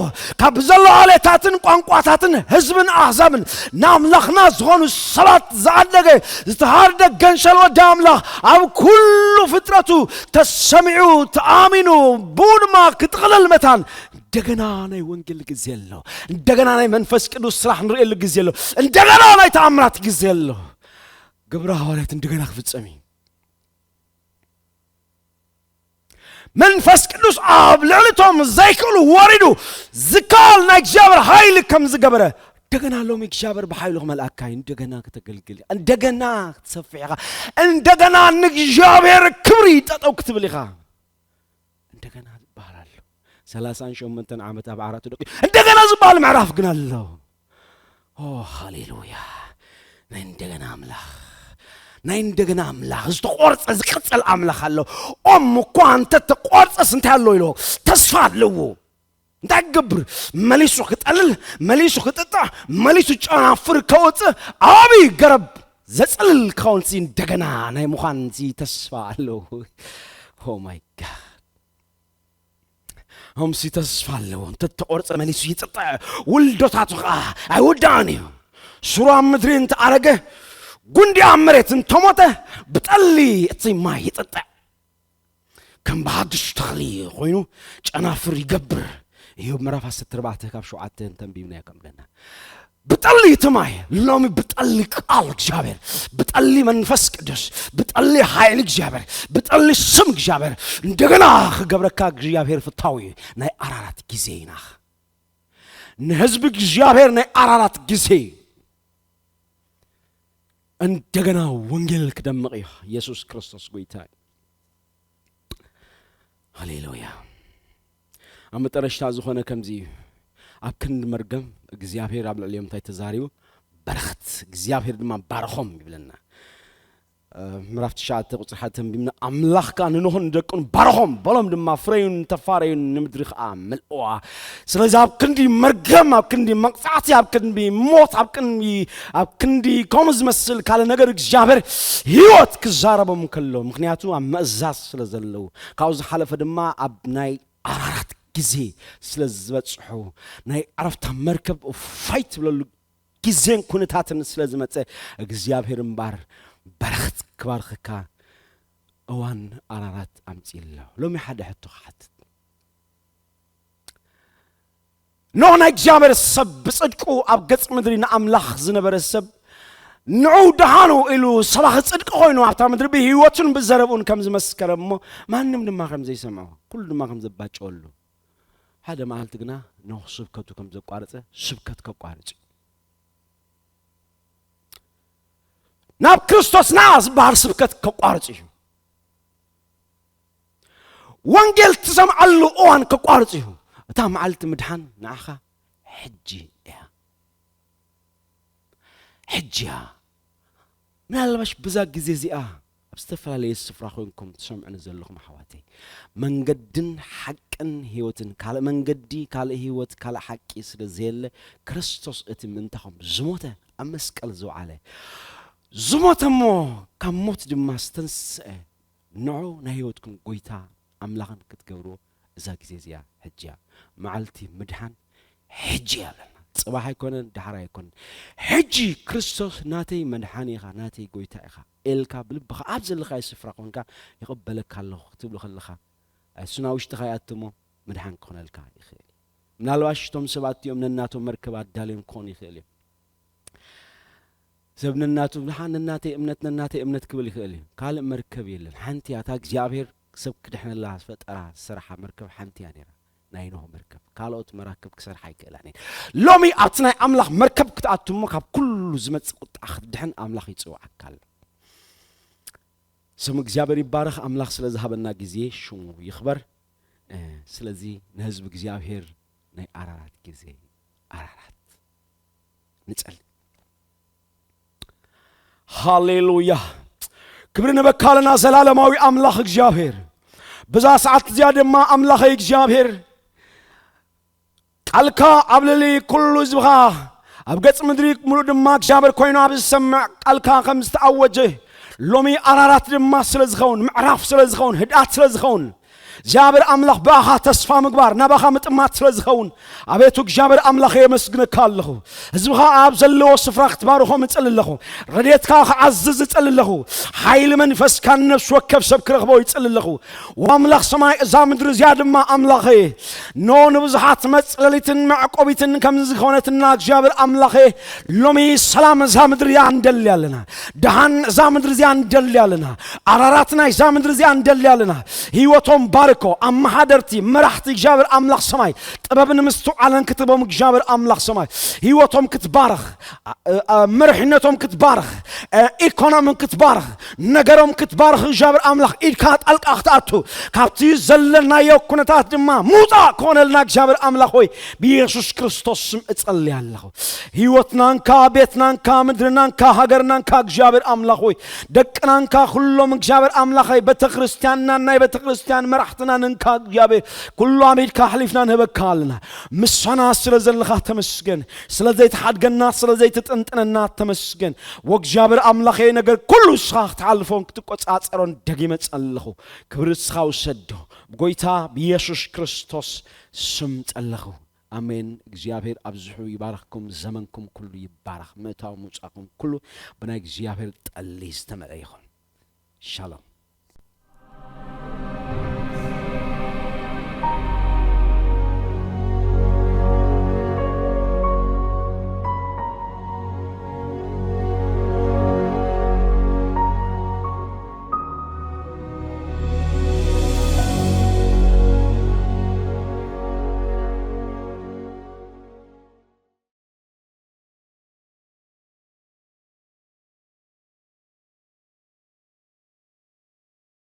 ካብ ዘሎ ዓሌታትን ቋንቋታትን ህዝብን ኣህዛብን ንኣምላኽና ዝኾኑ ሰባት ዝዓደገ ዝተሃርደ ገንሸል ወዲ ኣምላኽ ኣብ ኩሉ ፍጥረቱ ተሰሚዑ ተኣሚኑ ብኡ ድማ ክጥቕለል መታን እንደገና ናይ ወንጌል ግዜ ኣሎ። እንደገና ናይ መንፈስ ቅዱስ ስራሕ ንርእየሉ ግዜ ኣሎ። እንደገና ናይ ተኣምራት ግዜ ኣሎ። ግብረ ሃዋርያት እንደገና ክፍጸም እዩ። መንፈስ ቅዱስ ኣብ ልዕሊቶም ዘይክእሉ ወሪዱ ዝከኣል ናይ እግዚኣብሔር ሓይሊ ከም ዝገበረ እንደገና ሎም እግዚኣብሔር ብሓይሉ ክመልኣካ እዩ። እንደገና ከተገልግል ኢኻ። እንደገና ክትሰፍሕ ኢኻ። እንደገና ንእግዚኣብሔር ክብሪ ጠጠው ክትብል ኢኻ። እንደገና ዝበሃል ኣሎ። ሰላሳን ሸሞንተን ዓመት ኣብ ዓራቱ ደቂ እንደገና ዝበሃል ምዕራፍ ግን ኣሎ። ኦ ሃሌሉያ! ናይ እንደገና ኣምላኽ፣ ናይ እንደገና ኣምላኽ፣ ዝተቆርጸ ዝቅጸል ኣምላኽ ኣሎ። ኦም እኳ እንተ ተቆርጸስ እንታይ ኣሎ ኢሎ? ተስፋ ኣለዎ። እንታይ ክገብር? መሊሱ ክጠልል፣ መሊሱ ክጥጣዕ፣ መሊሱ ጨናፍር ከወፅእ፣ ዓብዪ ገረብ ዘፅልል ክኸውን ሲ እንደገና ናይ ምዃን ሲ ተስፋ ኣለዎ። ኦ ማይ ጋድ! ሆምሲ ተስፋ ኣለዎ። እንተተቆርጸ መሊሱ ይጥጠዕ፣ ውልዶታቱ ኸዓ ኣይውዳእን እዩ። ሱሩ ኣብ ምድሪ እንተኣረገ፣ ጉንዲ ኣብ መሬት እንተሞተ፣ ብጠሊ እቲ ማይ ይጥጠዕ። ከም ብሓድሽ ተኽሊ ኮይኑ ጨናፍር ይገብር። ኢዮብ ምዕራፍ ዓሰርተ ኣርባዕተ ካብ ሸውዓተ እንተንቢብናዮ ከም ደና። ብጠሊ እቲ ማይ፣ ሎሚ ብጠሊ ቃል እግዚኣብሔር፣ ብጠሊ መንፈስ ቅዱስ፣ ብጠሊ ሓይሊ እግዚኣብሔር፣ ብጠሊ ስም እግዚኣብሔር፣ እንደገና ክገብረካ እግዚኣብሔር ፍታዊ እዩ። ናይ ኣራራት ግዜ ኢና። ንህዝቢ እግዚኣብሔር ናይ ኣራራት ግዜ። እንደገና ወንጌል ክደምቕ እዩ። ኢየሱስ ክርስቶስ ጎይታ እዩ። ሃሌሉያ። ኣብ መጠረሽታ ዝኾነ ከምዚ እዩ። ኣብ ክንዲ መርገም እግዚኣብሔር ኣብ ልዕሊኦም እንታይ ተዛሪቡ? በረኸት። እግዚኣብሔር ድማ ባረኾም ይብለና። እ፣ ምዕራፍ ትሽዓተ ቁጽሪ ሓደ ተንቢብና፣ ኣምላኽ ከኣ ንኖህን ንደቁን ባረኾም፣ በሎም ድማ፣ ፍረዩን ተፋረዩን፣ ንምድሪ ከኣ መልእዋ። ስለዚ ኣብ ክንዲ መርገም፣ ኣብ ክንዲ መቕጻዕቲ፣ ኣብ ክንዲ ሞት፣ ኣብ ክንዲ፣ ኣብ ክንዲ ከምኡ ዝመስል ካልእ ነገር እግዚኣብሔር ህይወት ክዛረቦም ከሎ፣ ምኽንያቱ ኣብ ምእዛዝ ስለ ዘለዉ፣ ካብኡ ዝሓለፈ ድማ ኣብ ናይ ኣራራት ግዜ ስለ ዝበጽሑ፣ ናይ ዕረፍታ መርከብ ፋይት ትብለሉ ግዜን ኩነታትን ስለ ዝመጸ፣ እግዚኣብሔር እምባር በረኸት ክባርኸካ እዋን ኣራራት ኣምጺእ ኣሎ። ሎሚ ሓደ ሕቶ ክሓትት። ኖህ ናይ እግዚኣብሔር ሰብ ብጽድቁ ኣብ ገጽ ምድሪ ንኣምላኽ ዝነበረ ሰብ ንዑ ደሓኑ ኢሉ ሰባኺ ጽድቂ ኮይኑ ኣብታ ምድሪ ብህይወቱን ብዘረብኡን ከም ዝመስከረ እሞ ማንም ድማ ከም ዘይሰምዖ ኩሉ ድማ ከም ዘባጨወሉ ሓደ መዓልቲ ግና ኖህ ስብከቱ ከም ዘቋረጸ ስብከት ከቋርጽ እዩ። ናብ ክርስቶስ ና ዝበሃል ስብከት ከቋርጽ እዩ። ወንጌል ትሰምዓሉ እዋን ከቋርጽ እዩ። እታ መዓልቲ ምድሓን ንዓኻ ሕጂ እያ። ሕጂ እያ። ምናልባሽ ብዛ ግዜ እዚኣ ኣብ ዝተፈላለየ ስፍራ ኮይንኩም ትሰምዑኒ ዘለኹም ኣሕዋተይ፣ መንገድን ሓቅን ህይወትን ካልእ መንገዲ፣ ካልእ ህይወት፣ ካልእ ሓቂ ስለ ዘየለ ክርስቶስ እቲ ምእንታኹም ዝሞተ ኣብ መስቀል ዝወዓለ ዝሞተ እሞ ካብ ሞት ድማ ዝተንስአ ንዑ ናይ ህይወትኩም ጎይታ ኣምላኽን ክትገብርዎ እዛ ግዜ እዚኣ ሕጂ እያ። መዓልቲ ምድሓን ሕጂ እያ ኣለና። ጽባሕ ኣይኮነን፣ ደሓር ኣይኮነን። ሕጂ ክርስቶስ ናተይ መድሓኒ ኢኻ፣ ናተይ ጎይታ ኢኻ ኢልካ ብልብኻ ኣብ ዘለኻዮ ስፍራ ኮንካ ይቕበለካ ኣለኹ ክትብሎ ከለኻ እሱ ናብ ውሽጥኻ ይኣቱ እሞ ምድሓን ክኾነልካ ይኽእል እዩ። ምናልባሽ እቶም ሰባት እቲኦም ነናቶም መርከብ ኣዳልዮም ክኾኑ ይኽእል እዮም። ሰብ ነናቱ ብልሓ ነናተይ እምነት ነናተይ እምነት ክብል ይኽእል እዩ። ካልእ መርከብ የለን። ሓንቲ እያ እታ እግዚኣብሔር ሰብ ክድሕነላ ዝፈጠራ ዝሰራሓ መርከብ ሓንቲ እያ ነይራ። ናይ ኖህ መርከብ። ካልኦት መራክብ ክሰርሓ ኣይክእላን እየን። ሎሚ ኣብቲ ናይ ኣምላኽ መርከብ ክትኣቱ እሞ ካብ ኩሉ ዝመጽእ ቁጣ ክትድሕን ኣምላኽ ይጽውዓካ ኣሎ። ስም እግዚኣብሔር ይባረኽ። ኣምላኽ ስለ ዝሃበና ግዜ ሽሙ ይኽበር። እ፣ ስለዚ ንህዝቢ እግዚኣብሔር ናይ ኣራራት ግዜ ኣራራት ንጸሊ። ሃሌሉያ። ክብሪ ንበካ ኣለና ዘላለማዊ ኣምላኽ እግዚኣብሔር። በዛ ሰዓት እዚኣ ድማ ኣምላኸይ እግዚኣብሔር ቃልካ ኣብ ልዕሊ ኩሉ ህዝብኻ ኣብ ገጽ ምድሪ ምሉእ ድማ እግዚኣብሔር ኮይኑ ኣብ ዝሰምዕ ቃልካ ከም ዝተኣወጀ ሎሚ ኣራራት ድማ ስለ ዝኸውን ምዕራፍ ስለ ዝኸውን ህድኣት ስለ ዝኸውን እግዚኣብሔር ኣምላኽ ብኣኻ ተስፋ ምግባር ናባኻ ምጥማት ስለ ዝኸውን ኣቤቱ እግዚኣብሔር ኣምላኽ የመስግነካ ኣለኹ። ህዝብኻ ኣብ ዘለዎ ስፍራ ክትባርኾም እጽሊ ኣለኹ። ረድኤትካ ክዓዝዝ እጽሊ ኣለኹ። ሓይሊ መንፈስካ ንነፍሲ ወከፍ ሰብ ክረኽቦ ይጽሊ ኣለኹ። ኣምላኽ ሰማይ እዛ ምድሪ እዚኣ ድማ ኣምላኸ ኖ ንብዙሓት መጽለሊትን መዕቆቢትን ከም ዝኾነትና እግዚኣብሔር ኣምላኸ ሎሚ ሰላም እዛ ምድሪ እዚኣ ንደሊ ኣለና። ደሃን እዛ ምድሪ እዚኣ ንደሊ ኣለና። ኣራራት ናይ እዛ ምድሪ እዚኣ ንደሊ ኣለና። ህይወቶም ባርኮ ኣመሓደርቲ መራሕቲ እግዚኣብሔር ኣምላኽ ሰማይ ጥበብን ምስትውዓልን ክትቦም እግዚኣብሔር ኣምላኽ ሰማይ ህይወቶም ክትባርኽ መርሕነቶም ክትባርኽ ኢኮኖምን ክትባርኽ ነገሮም ክትባርኽ እግዚኣብሔር ኣምላኽ ኢድካ ጣልቃ ክትኣቱ ካብቲ ዘለናዮ ኩነታት ድማ ምውፃእ ክኾነልና እግዚኣብሔር ኣምላኽ ሆይ ብኢየሱስ ክርስቶስ ስም እጸልይ ኣለኹ። ህይወትናንካ ቤትናንካ ምድርናንካ ሃገርናንካ እግዚኣብሔር ኣምላኽ ሆይ ደቅናንካ ኩሎም እግዚኣብሔር ኣምላኸይ ቤተክርስትያንና ናይ ቤተክርስትያን መራሕትና ንንካ እግዚኣብሔር ኩሉ ኣብ ኢድካ ኣሕሊፍና ንህበካ ኣለና። ምሳና ስለ ዘለኻ ተመስገን። ስለ ዘይትሓድገና ስለ ዘይትጥንጥነና ተመስገን። ወእግዚኣብሔር ኣምላኸይ ነገር ኩሉ ንስኻ ክትሓልፎን ክትቆጻጸሮን ደጊመ ጸለኹ። ክብሪ ንስኻ ውሰዶ። ብጎይታ ብየሱስ ክርስቶስ ስም ጸለኹ። ኣሜን። እግዚኣብሔር ኣብዝሑ ይባርኽኩም። ዘመንኩም ኩሉ ይባረኽ። ምእታው ምውጻእኩም ኩሉ ብናይ እግዚኣብሔር ጠሊ ዝተመዐ ይኹን። ሻሎም።